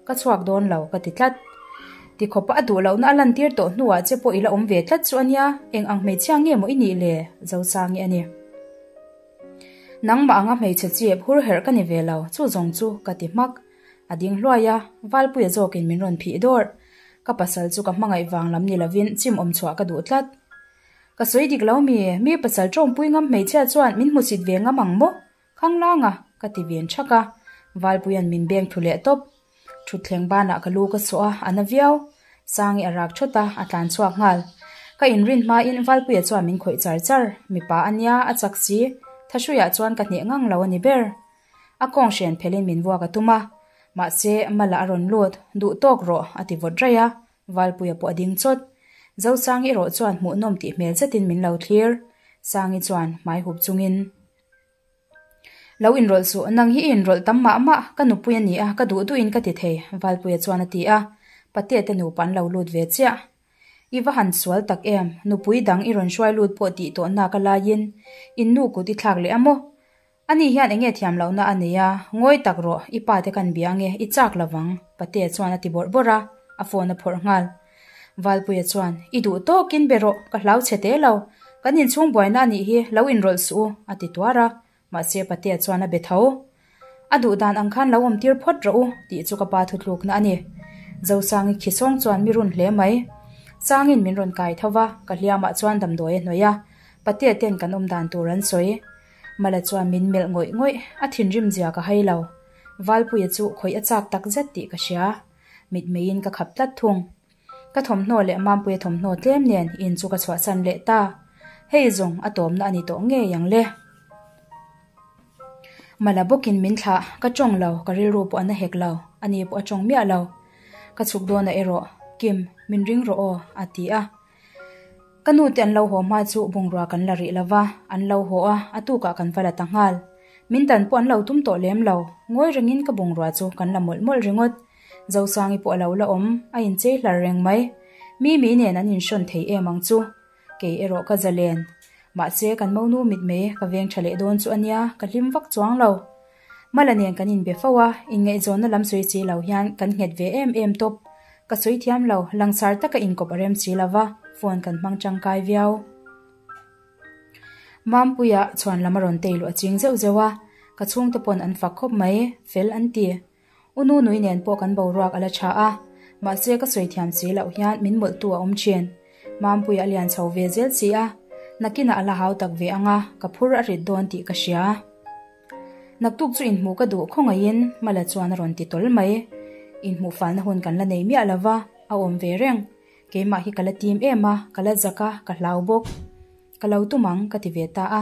Speaker 1: Ka chhuak dawn lo ka ti tlat. Tikhawpa a duh lohna a lantir tawh hnuah che pawh i la awm ve tlat chu a nia, eng ang hmeichhia nge maw i nih le? Zosangi a ni. Nangmah anga hmeichhe chip hur herh ka ni ve lo, chu zawng chu ka ti hmak. A ding hluai a, Valpuia zawkin min rawn phih dawrh. Ka pasal chu ka hmangaih vang lam ni lovin chim awm chhuah ka duh tlat. Ka sawi dik lo mi, mi pasal tawngpui ngam hmeichhia chuan min hmusit ve ngam ang maw? Khang langa, ka ti ven thak a. Valpuia'n min beng thu leh tawp. Thutthleng banah ka lu ka sawh a, a na viau. Sangi a rak thawt a, a tlan chhuak nghal. Ka inrin hmain Valpuia chuan min khawih char char. Mipa a nia, a chak si. Thahruiah chuan ka hneh ngang lo a ni ber. A kawng hren phelhin min vuak a tum a. Mahse, Mala a rawn lut. Duh tawk rawh, a ti vawt raih a. Valpuia pawh a ding chawt. Zosangi erawh chuan hmuhnawm tih hmel zetin min lo thlir. Sangi chuan hmai hup chungin. Lo inrawlh suh, nang hi i inrawlh tam mah mah, ka nupui a ni a, ka duh duhin ka ti thei, Valpuia chuan a ti a. Patea te nupa an lo lut ve chiah. I va han sual tak em, nupui dang i rawn hruai lut pawh tih tawh nak a laiin in nu kut i thlak leh a maw? Ani hian enge thiam lohna a nei a, ngawi tak rawh, i pa te kan bia ange, i chak lovang, Patea chuan a ti bawrh bawrh a, a phone a phawrh nghal. Valpuia chuan, I duh tawkin be rawh, ka hlau chhe te lo. Kan inchhung buaina a nih hi, lo inrawlh suh u, a ti tuar a. Mahse Patea chuan a be tho. A duh dan ang khan lo awm tir phawt rawh u, tih chu ka pa thutlukna a ni. Zosangi khisawng chuan mi run hle mai. Sangin min rawn kai tho va, ka hliamah chuan damdawi a hnawih a. Patea ten kan awm dan tur an sawi. Mala chuan min melh ngawih ngawih, a thinrim zia ka hai lo. Valpuia chu khawih a chak tak zet tih ka hria. Mitmeiin ka khap tlat thung. Ka thawmhnaw leh Mampuia thawmhnaw tlem nen in chu ka chhuahsan leh ta. Hei zawng a tawmna a ni tawh ngei ang le. Mala bawkin min thlah, ka tawng lo, ka rilru pawh a na hek lo, ani pawh a tawng miah lo. Ka chhuk dawnah erawh, Kim, min ring rawh aw, a ti a. Ka nu te an lo haw hma chu bungrua kan la rih lo va, an lo haw a, a tukah kan va la ta nghal. Min dan pawh an lo tum tawh lem lo, ngawi rengin ka bungrua chu kan la mawlh mawlh ringawt. Zosangi pawh a lo la awm, a inchei hlar reng mai. Mimi nen an inhrawn thei em ang chu. Kei erawh ka zalen. Mahse kan monu mitmei ka veng tha leh dawn chu a nia, ka hlim vak chuang lo. Mala nen kan inbe fo a, inngaihzawnna lam sawi si lo hian kan nghet ve em em tawp. Ka sawi thiam lo, langsar taka inkawp a rem si lo va, phone kan hmang tangkai viau. Mampuia chhuan lam a rawn tei luh a ching zeuh zeuh a, ka chhungte pawn an fak khawp mai, fel an ti. U Nunui nen pawh kan boruak a la tha a, mahse ka sawi thiam si loh hian min mawlhtu a awm thin. Mampuia a lian chho ve zel si a, nakinah a la hau tak ve ang a, ka phur a rit dawn tih ka hria. Naktuk chu inhmuh ka duh khawngaihin Mala chuan a rawn ti tawl mai. Inhmuh falna hun kan la nei miah lo va, a awm ve reng. Keimah hi ka la tim em a, ka la zak a, ka hlau bawk. Ka lo tum ang ka ti ve ta a.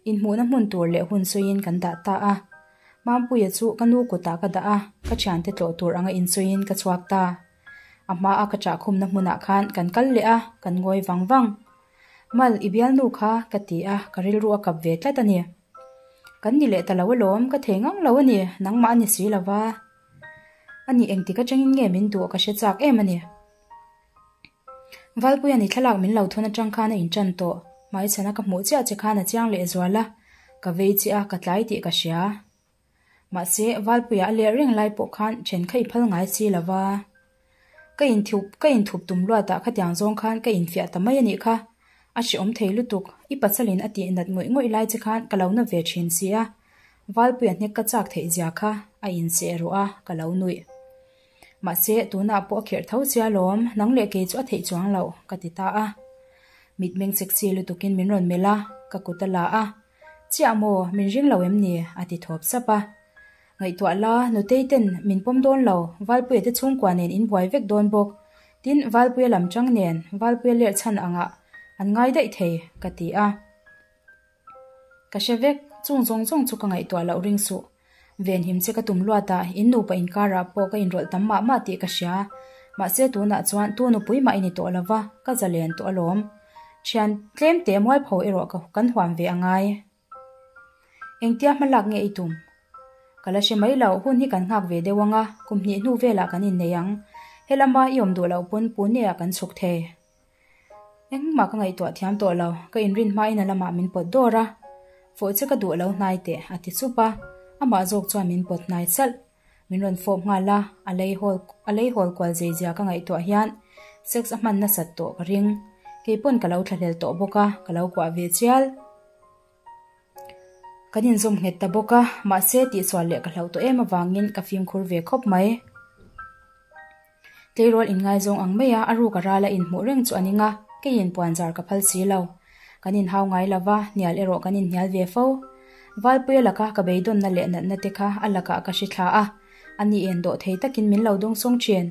Speaker 1: Inhmuhna hmun tur leh hun sawiin kan dah ta a. Mampuia chu ka nu kutah ka dah a, ka thiante tlawh tur anga insawiin ka chhuak ta. A hmaa ka chahkhumna hmunah khan kan kal leh a, kan ngawi vang vang. Mal, i bialnu kha, ka ti a, ka rilru a kap ve tlat a ni. Kan ni leh ta lo alawm, ka thei ngang lo a ni, nangmah a ni si lo va. A ni engtik atangin nge min duh ka hre chak em a ni. Valpuia ni thlalak min lo thun atang khan a intan tawh, hmaichhana ka hmuh chiah che khan a chiang lehzual a, ka vei chiah a, ka tlai tih ka hria. Mahse, Valpuia a leh reng lai pawh khan then kha i phal ngai si lo va. Ka inthup ka inthup tum luatah khatiang zawng khan ka infiah ta mai a nih kha. A hrehawm thei lutuk, i pasalin a tih nat ngawih ngawih lai che khan ka lo na ve thin si a. Valpuia hnek ka chak theih zia kha a inseh ruah a, ka lo nuih. Mahse, tunah pawh a kherh tho sia lawm, nang leh kei chu a theih chuang loh, ka ti ta a. Mitmeng sexy lutukin min rawn melh a, ka kut a la a. Chiah maw, min ring lo em ni? a ti thawp sap a. Ngaihtuah la, Nutei ten min pawm dawn lo, Valpuia te chhungkua nen in buai vek dawn bawk. Tin, Valpuia lam chang nen, Valpuia lerh chhan angah an ngai daih thei, ka ti a. Ka hre vek, chung zawng zawng chu ka ngaihtuah loh ring suh. Venhim che ka tum luat a, in nupa inkarah pawh ka inrawlh tam mah mah tih ka hria. Mahse tunah chuan tu nupui mah i ni tawh lo va, ka zalen tawh alawm. Thian tlem te mualpho erawh ka kan huam ve a ngai. Engtia hma lak nge i tum? Ka la hre mai lo, hun hi kan nghak ve deuh ang a, kum hnih hnu velah kan innei ang. Helama i awm duh loh pawn Pune ah kan chhuk thei. Engmah ka ngaihtuah thiam tawh lo, ka inrin hmain a lamah min pawt dawr a. Fawh che ka duh lo hnai teh, a ti sup a. Amah zawk chuan min pawt hnai salh. Min rawn fawp nghal a, a lei hawl a lei hawl kual zei zia ka ngaihtuah hian sex a hman nasat tawh ka ring. Kei pawn ka lo thlahlel tawh bawk a, ka lo kuah ve chial. Kan inzawm nghet ta bawk a, mahse tihsual leh ka hlauh tawh em avangin ka fimkhur ve khawp mai. Tleirawl inngaizawng ang mai a, a ruk a ral a inhmuh reng chu a ning a, keiin puanzar ka phal si lo. Kan inhau ngai lo va, hnial erawh kan inhnial ve fo. Valpuia laka ka beidawnna leh natna te kha a lakah ka hri thla a, ani en dawh thei takin min lo dawngsawng thin.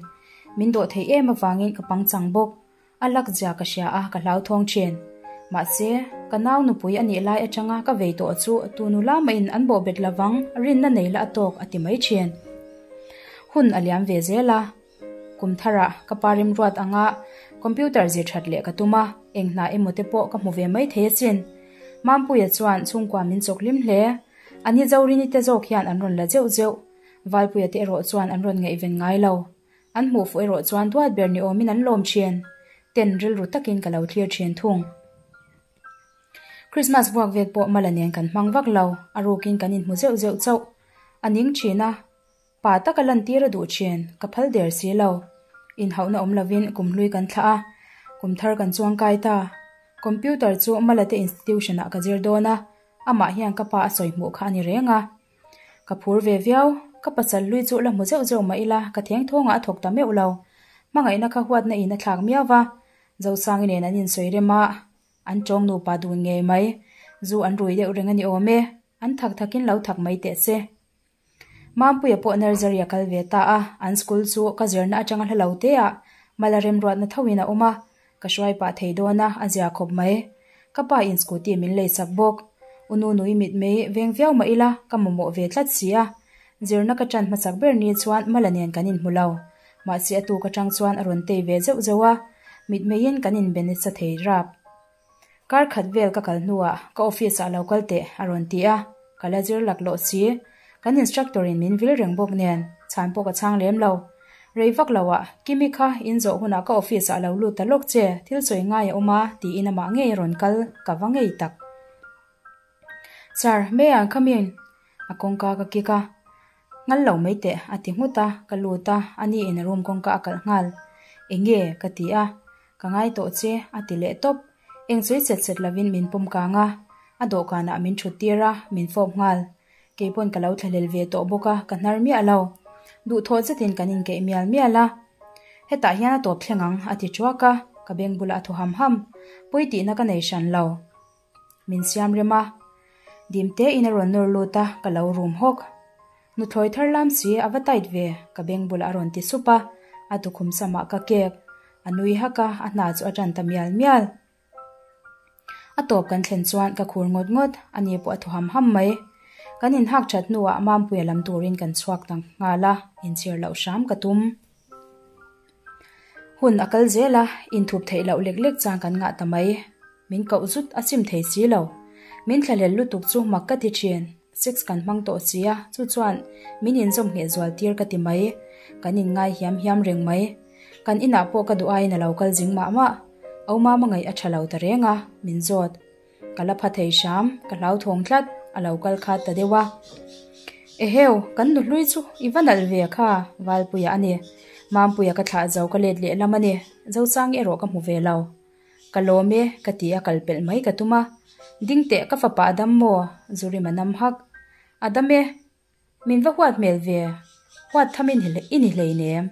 Speaker 1: Min dawh theih em avangin ka pangchang bawk. A lak zia ka hria a, ka hlauthawng thin. Mahse, ka nau nupui a nih lai atanga ka vei tawh chu tu nula mahin an bawhbet lovang, rinna nei la a tawk a ti mai thin. Hun a liam ve zel a, kum tharah ka pa rimruat anga computer zir that leh ka tum a, eng hna emaw te pawh ka hmu ve mai thei asin. Mampuia chuan chhungkua min chawk hlim hle. A ni Zorini te zawk hian an rawn la zeuh zeuh. Valpuia te erawh chuan an rawn ngaihven ngai lo. An hmuh fuh erawh chuan duat ber ni awmin an lawm thin. Ten rilru takin ka lo thlir thin thung. Christmas vuak vel pawh Mala nen kan hmang vak lo, a rukin kan inhmu zeuh zeuh chauh. A ning thin a, pa taka lantir a duh thin, ka phal der si lo. Inhauhna awm lovin kum hlui kan thlah a, kum thar kan chuangkai ta. Computer chu Mala te institution-ah ka zir dawn a, amah hian ka pa a sawi hmuh kha a ni reng a. Ka phur ve viau, ka pasal hlui chu la hmu zeuh zeuh mah ila ka thengthawngah a thawk ta meuh lo. Hmangaihna kha huatna in a thlak miau va, Zosangi nen an insawi rem a, an tawng nupa dun ngei mai. Zu an rui deuh reng a ni awm e, an thak thakin lo thak mai teh se. Mampuia pawh nursery a kal ve ta a, an school chu ka zirna atanga hla lo te ah mala remruatna thoin a awm a, Ka hruai pah thei dawn a, a zia khawp mai. Ka pa in scooty min lei sak bawk. U Nunui mit mei veng viau mah ila, ka mamawh ve tlat si a. Zirna ka ṭan hmasak ber ni chuan Mala nen kan inhmu lo. Mahse a tuk aṭang chuan a rawn tei ve zeuh zeuh a, mit meiin kan inbe nasa thei rap. Kar khat vel ka kal hnuah ka office ah lo kal teh a rawn ti a, ka la zir laklawh si. Kan instructor in min vil reng bawk nen chhan pawh ka chhang lem lo. Rei vak lo ah, Kimi kha in zawh hunah ka office ah lo lut ta lawk che, thil sawi ngai a awm a tiin amah ngei a rawn kal ka va ngei tak. Sir, may I come in? A kawngka ka kik a, Ngal lo mai teh a ti nghut a, ka lut a, ani in a room kawngka a kalh nghal. Enge? ka ti a, Ka ngai tawh che a ti leh tawp. Eng sawi chet chet lovin min pawm kang a, a dawhkanah min thut tir a, min fawp nghal. Kei pawn ka lo thlahlel ve tawh bawk a, ka hnar miah lo. Duhthawh zetin kan inkeih mial mial a. Hetah hian a tawp thleng ang, a ti ṭuak a, ka beng bulah a thaw ham ham. Pawi tihna ka nei hran lo. Min siam rem a. Dim tein a rawn nawr lut a, ka lo rum hawk. Nuthlawi thar lam si, a va tight ve, ka beng bulah a rawn ti sup a, a tukhum samah ka kek. A nui hak a, a hna chu a ṭan ta mial mial. A tawp kan thlen chuan ka khur ngawt ngawt, ani pawh a thaw ham ham mai. Kan inhak that hnuah Mampuia lam turin kan chhuak ta nghal a, inchhir loh hram ka tum. Hun a kal zel a, inthup theih loh lek lek chang kan ngah ta mai. Min koh zut a chim thei si lo. Min thlahlel lutuk chu mak ka ti thin. Sex kan hmang tawh si a, chu chuan min inzawm ngheh zual tir ka ti mai. Kan inngai hiam hiam reng mai. Kan inah pawh ka duh aiin a lo kal zing mah mah. Au mama ngaih a tha lo ta reng a, min zawt. Ka la pha thei hram, ka hlauthawng tlat, a lo kal khat ta deuh a. Eheu, kan nu hlui chu i va nalh ve kha, Valpuia a ni. Mampuia ka thlah zo ka let lehlam a ni, Zosangi erawh ka hmu ve lo. Ka lawm e, ka ti a kal pelh mai ka tum a. Ding teh ka fapa a dam maw? Zurima nam hak. A dam e. Min va huat hmel ve. Huat tham in i ni hlei nem.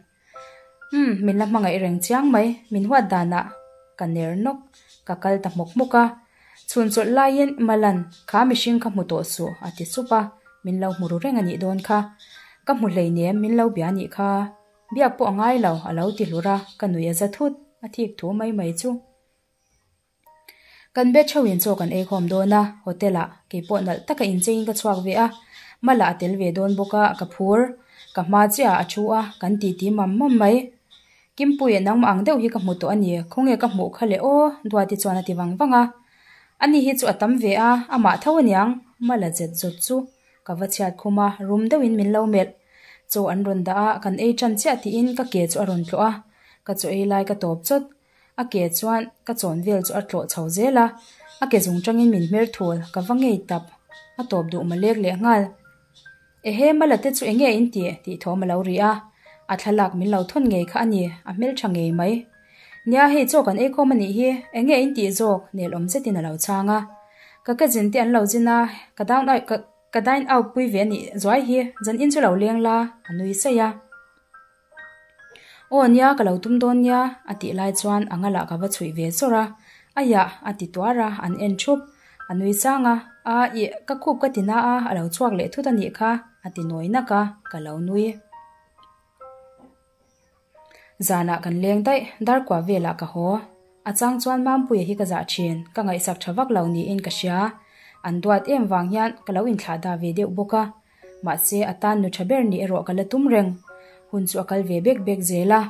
Speaker 1: Umm, min la hmangaih reng chiang mai, min huat danah ka ner nawk, ka kal ta hmawk hmawk a. Chhun chawlh laiin Malan, kha mihring kha hmu tawh suh, a ti sup a, min lo hmu ru reng a nih dawn kha. Ka hmu hlei nem, min lo bia nih kha. Biak pawh a ngai lo, a lo ti hlur a, ka nui a za thut, a thik thu mai mai chu. Kan be theuhin chaw kan ei khawm dawn a, hotel ah kei pawh nalh taka incheiin ka chhuak ve a, Mala a tel ve dawn bawk a, ka phur. Ka hma chiah ah a thu a, kan titi mam mam mai. Kimpuia nangmah ang deuh hi ka hmu tawh a ni, khawnge ka hmuh kha le aw, Duati chuan a ti vang vang a. Ani hi chu a tam ve a, amah tho aniang, Mala zet zawt chu ka va chhiat khum a, rum deuhin min lo melh. Chaw an rawn dah a, kan ei tan chiah tiin ka ke chu a rawn tlawh a, ka chaw ei lai ka tawp chawt. A ke chuan ka chawn vel chu a tlawh chho zel a, a ke zung tangin min hmer thul, ka va ngei tap, a tawp duh malek leh nghal. Ehe Mala te chu enge in tih? tih thawm a lo ri a, a thlalak min lo thawn ngei kha a ni, a hmeltha ngei mai. Nia hei chaw kan eikhawm a nih hi, enge in tih zawk? Nelawm zetin a lo chhang a. Ka cousin te an lo zin a, ka down out ka dine out pui ve a nih zuai hi, zan in chu lo leng la, a nui saih a. Aw nia ka lo tum dawn nia a tih lai chuan a ngalah ka va chhuih ve chawrh a, aiah a ti tuar a, an en thup. A nui sang a, A ih, ka khup ka ti na a, a lo chhuak leh thut a nih kha, a ti nawi nak a, ka lo nui. Zanah kan leng daih, darkua velah ka haw. A chang chuan Mampuia hi ka zah thin, ka ngaihsak tha vak lo niin ka hria. An duat em vang hian ka lo inthlah dah ve deuh bawk a. Mahse, a tan nu tha ber nih erawh ka la tum reng. Hun chu a kal ve bek bek zel a.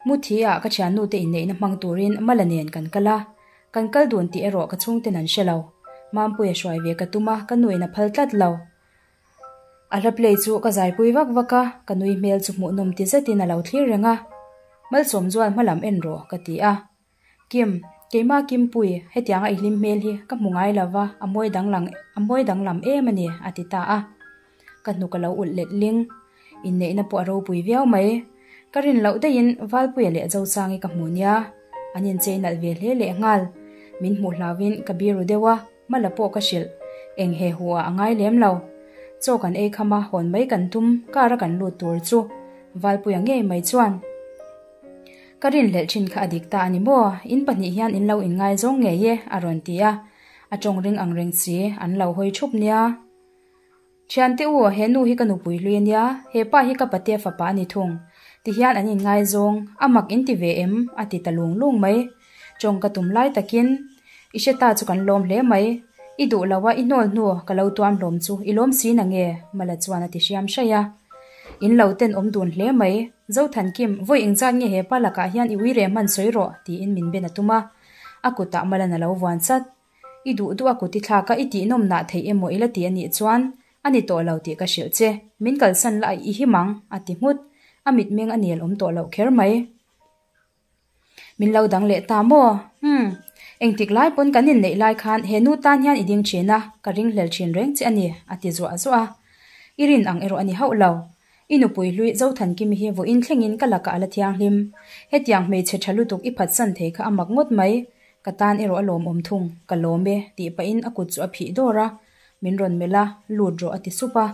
Speaker 1: Muthi ah ka thiannu te inneihna hmang turin Mala nen kan kal a. Kan kal dun tih erawh ka chhungten an hre lo. Mampuia hruai ve ka tum a, ka nuin a phal tlat lo. A hla play chu ka zaipui vak vak a, ka nui hmel chu hmuhnawm ti zetin a lo thlir reng a. Malsawm zual hma lam en rawh, ka ti a. Kim, keimah Kimpui, hetianga i hlim hmel hi ka hmu ngai lo va, a mawi danglang, a mawi danglam em a ni, a ti ta a. Ka hnuk a lo ulh let ling. Inneihna pawh a ropui viau mai. Ka rin loh daihin Valpuia leh Zosangi ka hmu nia. An inchei nalh ve hle leh nghal. Min hmuh hlauhin ka biru deuh a. Hmala pawh ka hrilh, eng he hu ah a ngai lem lo. Chaw kan ei kham a, hawn mai kan tum, car a kan lut tur chu Valpuia ngei mai chuan ka rinhlelh thin kha a dik ta a ni maw, in pahnih hian in lo inngaizawng ngei e a rawn ti a, a tawng ring ang reng si, an lo hawi thup nia. Thiante u, he nu hi ka nupui hlui a nia, he pa hi ka patea fapa a ni thung. Tihian an inngaizawng, a mak in ti ve em? a ti ta lung lung mai. Tawng ka tum lai takin, I hre ta chu kan lawm hle mai. I duh lo a, i hnawl hnu ka lo tuam hlawm chu i lawm si na nge? Mala chuan a ti hriam hraih a. In lo ten awm dun hle mai. Zothankim, vawi engzat nge he pa lakah hian i uire hman sawi rawh, tiin min ben a tum a. A kutah Malan a lo vuan chat. I duh duh a kut i thlak a, i tihnawm nah theih emaw i la ti a nih chuan a ni tawh lo tih ka hrilh che. Min kalsan la i him ang, a ti nghut. A mitmeng a nel awm tawh loh kher mai. Min lo dang leh ta maw? Umm. Engtik lai pawn kan inneih lai khan he nu tan hian i ding thin a, ka ringhlel thin reng che a ni, a ti zuah zuah a. I rin ang erawh a ni hauh lo. I nupui hlui Zothankimi hi vawiin thlengin ka lakah a la thianghlim. Hetiang hmeichhe tha lutuk i phatsan thei kha a mak ngawt mai. Ka tan erawh a lawmawm thung, ka lawm e, tih pahin a kut chu a phih dawr a. Min rawn melh a, lut rawh a ti sup a.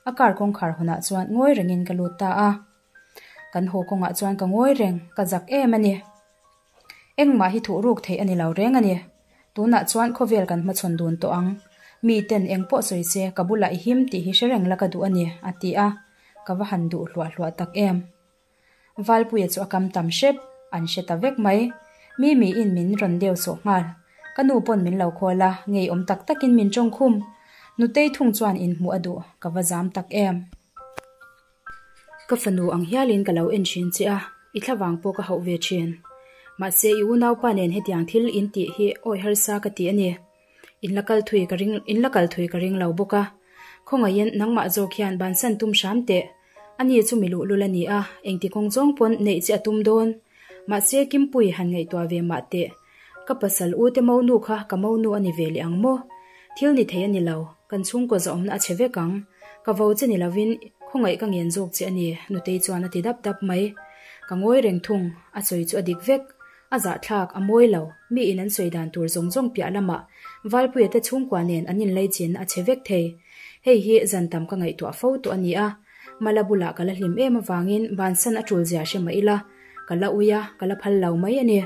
Speaker 1: A car kawngkhar hunah chuan ngawi rengin ka lut ta a. Kan haw kawngah chuan ka ngawi reng, ka zak em a ni. Engmah hi thuh ruk theih a ni lo reng a ni. Tunah chuan khawvel kan hmachhawn dun tawh ang. Mi ten eng pawh sawi se ka bulah i him tih hi hre reng la ka duh a ni, a ti a. Ka va han duh hluah hluah tak em. Valpuia chu a kam tam hrep, an hre ta vek mai. Mimiin min rawn deu sawh nghal. Ka nu pawn min lo khawl a, ngeiawm tak takin min tawng khum. Nutei thung chuan inhmuh a duh, ka va zam tak em. Ka fanu ang hialin ka lo en thin che a, i thlavang pawh ka hauh ve thin. Mahse i unaupa nen hetiang thil in tih hi awi harsa ka ti a ni. In la kal thui ka ring in la kal thui ka ring lo bawk a. Khawngaihin nangmah zawk hian bansan tum hram teh. Ani chu mi luhlul a ni a, engti kawng zawng pawn neih che a tum dawn. Mahse Kimpui han ngaihtuah ve mah teh. Ka pasal u te monu kha ka monu a ni ve leh ang maw? Thil ni thei a ni lo, kan chhungkaw zahawmna a chhe vek ang. Ka vo che ni lovin khawngaih ka ngen zawk che a ni, Nutei chuan a ti dap dap mai. Ka ngawi reng thung, a sawi chu a dik vek. A zahthlak, a mawi lo, mi in an sawi dan tur zawng zawng piah lamah Valpuia te chhungkua nen an inlei chin a chhe vek thei. Hei hi zan tam ka ngaihtuah fo tawh a ni a, Mala bulah ka la hlim em avangin bansan a tul zia hre mah ila, ka la ui a, ka la phal lo mai a ni.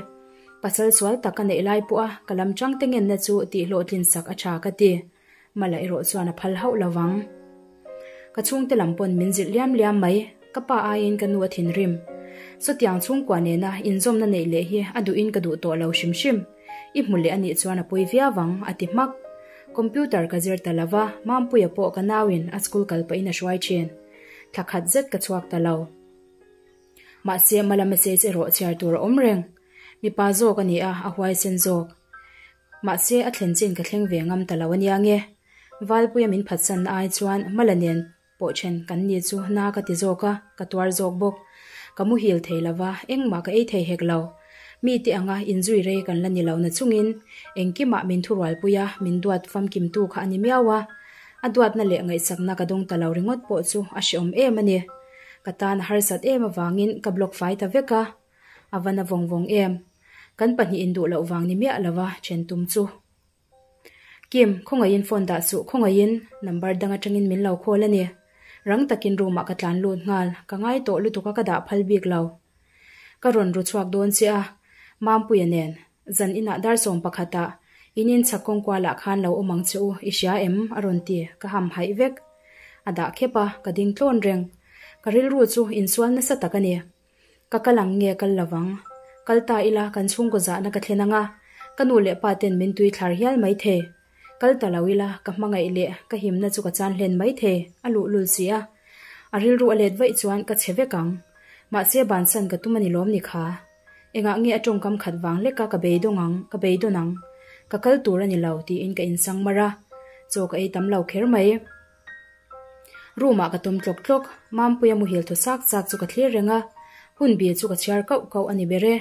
Speaker 1: Pasal sual tak ka neih lai pawha ka lam chang te ngenna chu tih hlawhtlin sak a tha ka ti. Mala erawh chuan a phal hauh lo vang. Ka chhungte lam pawn min zilh liam liam mai, ka pa aiin ka nu a thinrim. Sawtiang chhungkua nena inzawmna neih leh hi a duhin ka duh tawh lo hrim hrim. I hmu leh a nih chuan a pawi viau ang, a ti hmak. Computer ka zir ta lo va, Mampuia pawh ka nauin a school kal pahin a hruai thin. Thla khat zet ka chhuak ta lo. Mahse, Mala message erawh chhiar tur a awm reng. Mipa zawk a ni a, a huaisen zawk. Mahse, a thlen chin ka thleng ve ngam ta lo a nia nge. Valpuia min phatsanna ai chuan Mala nen pawh then kan ni chu na ka ti zawk a, ka tuar zawk bawk. Ka muhil thei lo va, engmah ka ei thei hek lo. Mite anga inzui rei kan la ni lo na chungin engkimah min thurualpui a, min duat famkimtu kha a ni miau a. A duatna leh ngaihsakna ka dawng ta lo ringawt pawh chu a hrehawm em a ni. Ka tan a harsat em avangin ka block fai ta vek a, a va na vawng vawng em. Kan pahnih induh loh vang ni miah lova then tum chu. Kim, khawngaihin phone dah suh, khawngaihin number dang atangin min lo call a ni. Rang takin room ah ka tlan lut nghal, ka ngai tawh lutuk a ka dah phal bik lo. Ka rawn ru chhuak dawn che a, Mampuia nen, zan inah dar 11 ah. In in chhak kawngkualah khan lo awm ang che u, i hria em? a rawn ti, ka ham haih vek. A dah khep a, ka ding tlawn reng. Ka rilru chu insual nasa tak a ni. Ka kal ang nge kal lovang? Kal ta ila kan chhungkaw zahna ka thlen ang a, ka nu leh pa ten min tui thlar hial mai thei. Kal ta lo ila ka hmangaih leh ka himna chu ka chan hlen mai thei, a luhlul si a. A rilru a let vaih chuan ka chhe vek ang. Mahse bansan ka tum a ni lawm ni kha. Engah nge a tawngkam khat vang leka ka beidawng ang, ka beidawn ang. Ka kal tur a ni lo tiin ka insang mar a. Chaw ka ei tam lo kher mai. Room ah ka tawm tlawk tlawk, Mampuia muhil thaw sak sak chu ka thlir reng a, hun bil chu ka chhiar kauh kauh a ni ber e.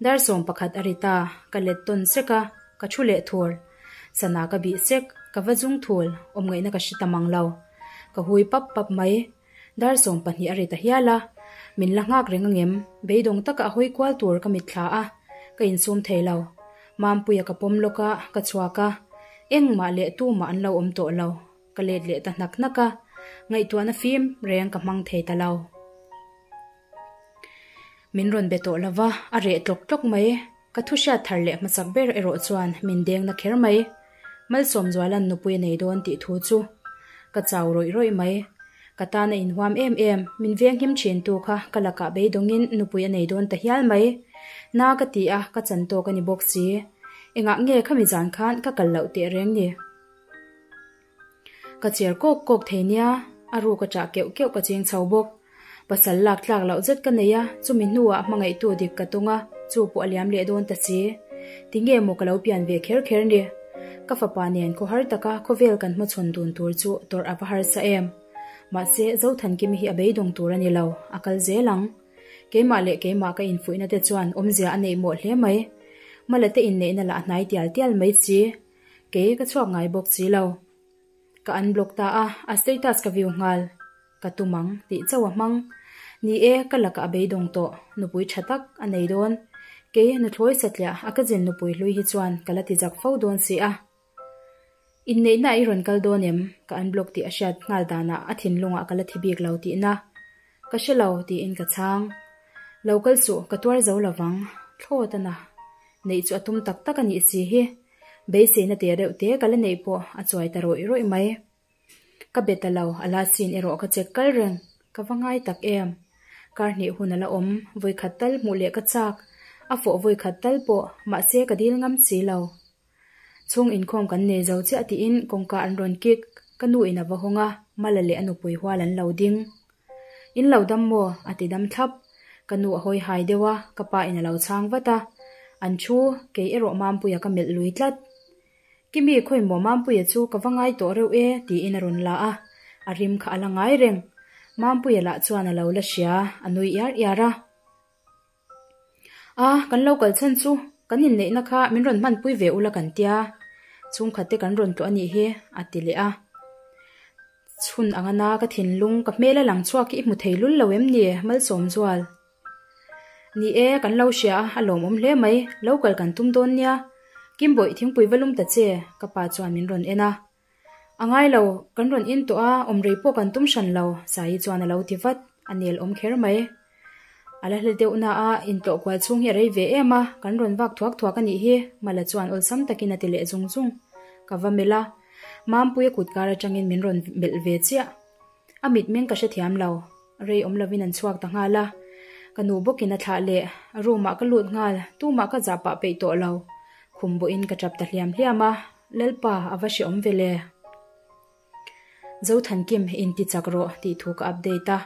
Speaker 1: Dar 11 a ri ta, ka let tawn sek a, ka thu leh thul. Sana ka bih sek, ka va zung thul, awm ngaihna ka hre ta mang lo. Ka hui pap pap mai. Dar 12 a ri ta hial a, min la nghak reng angem, beidawng taka a hawi kual tur ka mitthla a, ka insum thei lo. Mampuia ka pawm lawk a, ka chhuak a, engmah leh tumah an lo awm tawh lo. Ka let leh ta hnak hnak a, ngaihtuahna fim reng ka hmang thei ta lo. Min rawn be tawh lova, a reh tlawk tlawk mai. Ka thu hriat thar leh hmasak ber erawh chuan min deng na kher mai. Malsawmzuala'n nupui a nei dawn tih thu chu ka chau rawih rawih mai. Ka tan a inhuam em em, min venghim thintu kha ka lakah beidawngin nupui a nei dawn ta hial mai. Na ka ti a, ka chan tawk a ni bawk si. Engah nge khami zan khan ka kal loh teh reng ni? Ka cher kawk kawk thei nia, a ruk a chah keuh keuh ka ching chho bawk. Pasal lak tlak loh zet ka nei a, chumi hnuah hmangaihtu dik ka tung a, chu pawh a liam leh dawn ta si. Tinge maw ka lo pian ve kher kher ni? Ka fapa nen khawhar taka khawvel kan hmachhawn dun tur chu tawrh a va harsa em. Mahse, Zothankimi hi a beidawng tur a ni lo, a kal zel ang. Keimah leh keimah ka infuihna te chuan awmzia a neih mawh hle mai. Mala te inneihna lah hnai tial tial mai si. Kei ka chhuak ngai bawk si lo. Ka unblock ta a, a status ka view nghal. Ka tum ang tih chauh a hmang. Ni e, ka lakah a beidawng tawh, nupui tha tak a nei dawn. Kei nuthlawi satliah a ka zin nupui hlui hi chuan ka la ti zak fo dawn si a. Inneihna i rawn kal dawn em? Ka unblock tih a hriat nghal danah a thinlungah ka la thi bik lo tihna. Ka hre lo tiin ka chhang. Lo kal suh, ka tuar zo lovang. Thlawt a na. Neih chu a tum tak tak a nih si hi. Beiseina te reuh te ka la neih pawh a chuai ta rawih rawih mai. Ka be ta lo, a la chin erawh ka check kal reng. Ka va ngai tak em. Kar hnih hun a la awm, vawikhat tal hmuh leh ka chak. A fawh vawikhat tal pawh, mahse ka dil ngam si lo. Chhung inkhawm kan nei zo chiah tiin kawngka an rawn kik. Ka nu in a va hawng a, Mala leh a nupui hual an lo ding. In lo dam maw? a ti dam thlap. Ka nu a hawi hai deuh a, ka pa in a lo chhang vat a. An thu, kei erawh Mampuia ka melh lui tlat. Kimi khawi maw Mampuia chu ka va ngai tawh reuh e tiin a rawn la a, a rim kha a la ngai reng. Mampuia lah chuan a lo la hria, a nui iar iar a. A, kan lo kal chhan chu kan inneihna kha min rawn hmanpui ve ula kan tia, chhungkhat te kan rawn tlawh a nih hi, a ti leh a. Chhun ang ana ka thinlung ka hmel a lang chhuak hi i hmu thei lul lo em ni, Malsawmzual? Ni e, kan lo hria a, a lawmawm hle mai, lo kal kan tum dawn nia. Kimbawih thingpui va lum ta che, ka pa chuan min rawn en a. A ngai lo, kan rawn in tawh a, awm rei pawh kan tum hran lo, Saii chuan a lo ti vat, a nel awm kher mai. A la hla deuh na a, intlawh kual chhung hi a rei ve em a, kan rawn vak thuak thuak a nih hi, Mala chuan awlsam takin a ti leh zung zung. Ka va melh a, Mampuia kut kar atangin min rawn melh ve chiah. A mitmeng ka hrethiam lo, rei awm lovin an chhuak ta nghal a. Ka nu bawkin a thlah leh, room ah ka lut nghal, tumah ka zah pah peih tawh lo. Khum bawhin ka tap ta hliam hliam a, Lalpa a va hreawm ve le. Zothankim inti chak rawh tih thu ka update a,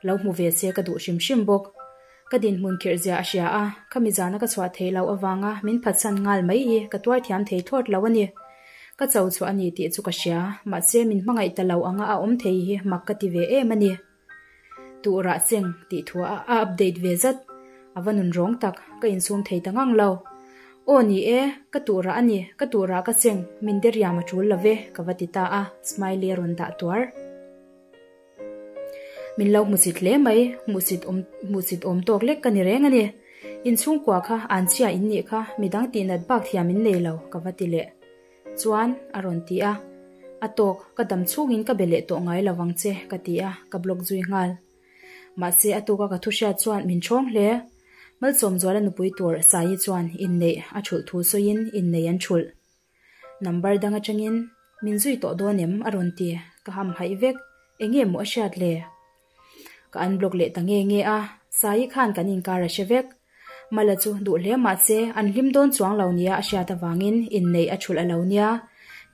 Speaker 1: lo hmu ve se ka duh hrim hrim bawk. Ka dinhmun khirh zia a hria a, khami zana ka chhuah theih loh avanga min phatsan nghal mai hi ka tuar thiam thei thlawt lo a ni. Ka cho chhuah a ni tih chu ka hria, mahse min hmangaih ta lo anga a awm thei hi mak ka ti ve em a ni. Tuhrah cheng tih thu a update ve zat, a va nun rawng tak, ka insum thei ta ngang lo. Aw ni e, ka tuhrah a ni, ka tuhrah ka cheng, min deriam a tul lo ve, ka va ti ta a, smiley a rawn dah tuar. Min lo hmusit hle mai, hmuhsit awm hmuhsit awm tawk lek ka ni reng a ni. Inchhungkua kha anchhia in nih kha, midang tihnat bak thiam in nei lo, ka va ti leh. Chuan, a rawn ti a. A tawk, ka dam chhungin ka be leh tawh ngai lo vang che, ka ti a, ka block zui nghal. Mahse, a tuka ka thu hriat chuan min ṭhawng hle. Malsawmzuala nupui tur Saii chuan inneih a ṭhulh thu sawiin innei an ṭhulh. Number dang atangin min zui tawh dawn em? a rawn ti. Ka hamhaih vek. Enge maw a hriat le? Ka unblock leh ta nge nge a, Saii khan kan inkar a hre vek. Mala chu duh hle mahse an hlim dawn chuang lo nia a hriat avangin inneih a thulh a lo nia.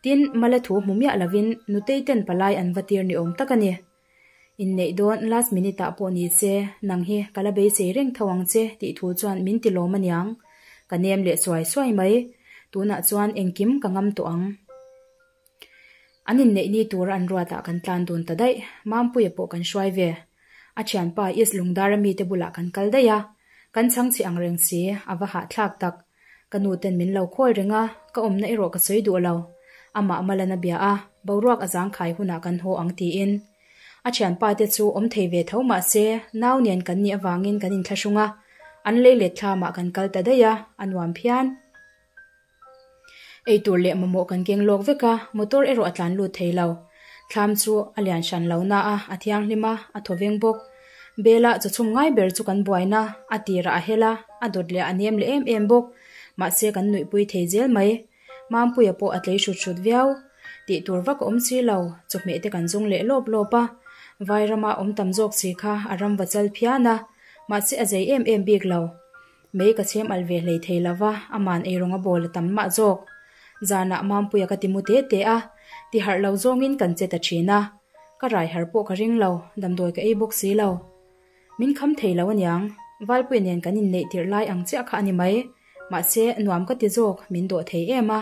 Speaker 1: Tin, Mala thu hmu miah lovin Nutei ten palai an va tir ni awm tak a ni. Inneih dawn last minute ah pawh ni se, nang hi ka la beisei reng tho ang che tih thu chuan min ti lawm aniang. Ka nem leh suai suai mai. Tunah chuan engkim ka ngam tawh ang. An inneih ni tura an ruatah kan tlan dun ta daih. Mampuia pawh kan hruai ve. A thianpa East Lungdara mite bulah kan kal daih a. Kan chhang chhe ang reng si, a va hahthlak tak. Ka nu ten min lo khawl reng a, ka awmna erawh ka sawi duh lo. Amah Malan a bia a, boruak a zangkhai hunah kan haw ang tiin. A thianpa te chu awm thei ve tho mah se, nau nen kan nih avangin kan inthlahrung a, an lei let thlamah kan kal ta daih a, a nuam phian. Eitur leh mamawh kan keng lawk vek a, motor erawh a tlan lut thei lo. Thlam chu a lian hran lo na a, a thianghlim a, a thaw veng bawk. Bela chaw chhung ngai ber chu kan buaina, a tirah a hel a, a dawt leh a nem leh em em bawk. Mahse kan nuihpui thei zel mai. Mampuia pawh a tlei hrut hrut viau. Tih tur vak a awm si lo, chawhmeh te kan zung leh lawp lawp a. Vai rama awm tam zawk si kha a ram va chal phian a, mahse a zei em em bik lo. Mei ka chhem alh ve hlei thei lo va, aman eirawng a bawl a tam mah zawk. Zanah Mampuia ka ti mu te te a, ti harh lo zawngin kan che ta thin a. Ka rai har pawh ka ring lo, damdawi ka ei bawk si lo. Min kham thei lo aniang, Valpuia nen kan inneih tirh lai ang chiah kha a ni mai. Mahse, nuam ka ti zawk, min dawh thei em a.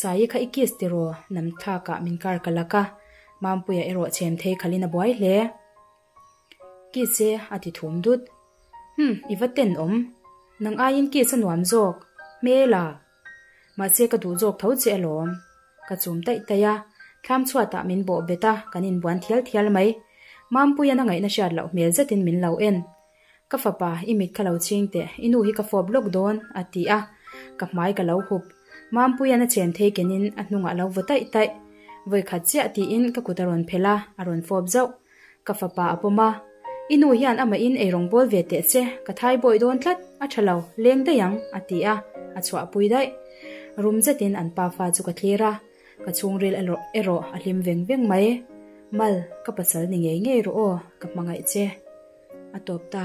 Speaker 1: Saii kha i kiss tiraw, nam thlakah min kar ka lak a, Mampuia erawh chhem thei khalhin a buai hle. Kiss e a ti thum dut. Humm, i va ten awm. Nang aiin kiss a nuam zawk. Hmel a. Mahse ka duh zawk tho che alawm. Ka chum taih taih a, thlam chhuatah min bawh bet a, kan inbuan thial thial mai. Mampuian a ngaihna hriat loh hmel zetin min lo en. Ka fapa, i mit kha lo ching teh, i nu hi ka fawp lawk dawn, a ti a. Ka hmai ka lo hup. Mampuian a chhem thei kenin a hnungah a lo vaw taih taih. Vawikhat chiah tiin ka kut a rawn phelh a, a rawn fawp zauh. Ka fapa a pawm a, I nu hian amahin ei rawn bawl ve teh che, ka thai bawi dawn tlat, a tha lo, leng daih ang, a ti a, a chhuahpui daih. Rum zetin an pafa chu ka thlir a, ka chhungril erawh a hlim veng veng mai. Mal, ka pasal ni ngei ngei rawh aw, ka hmangaih che. A tawp ta.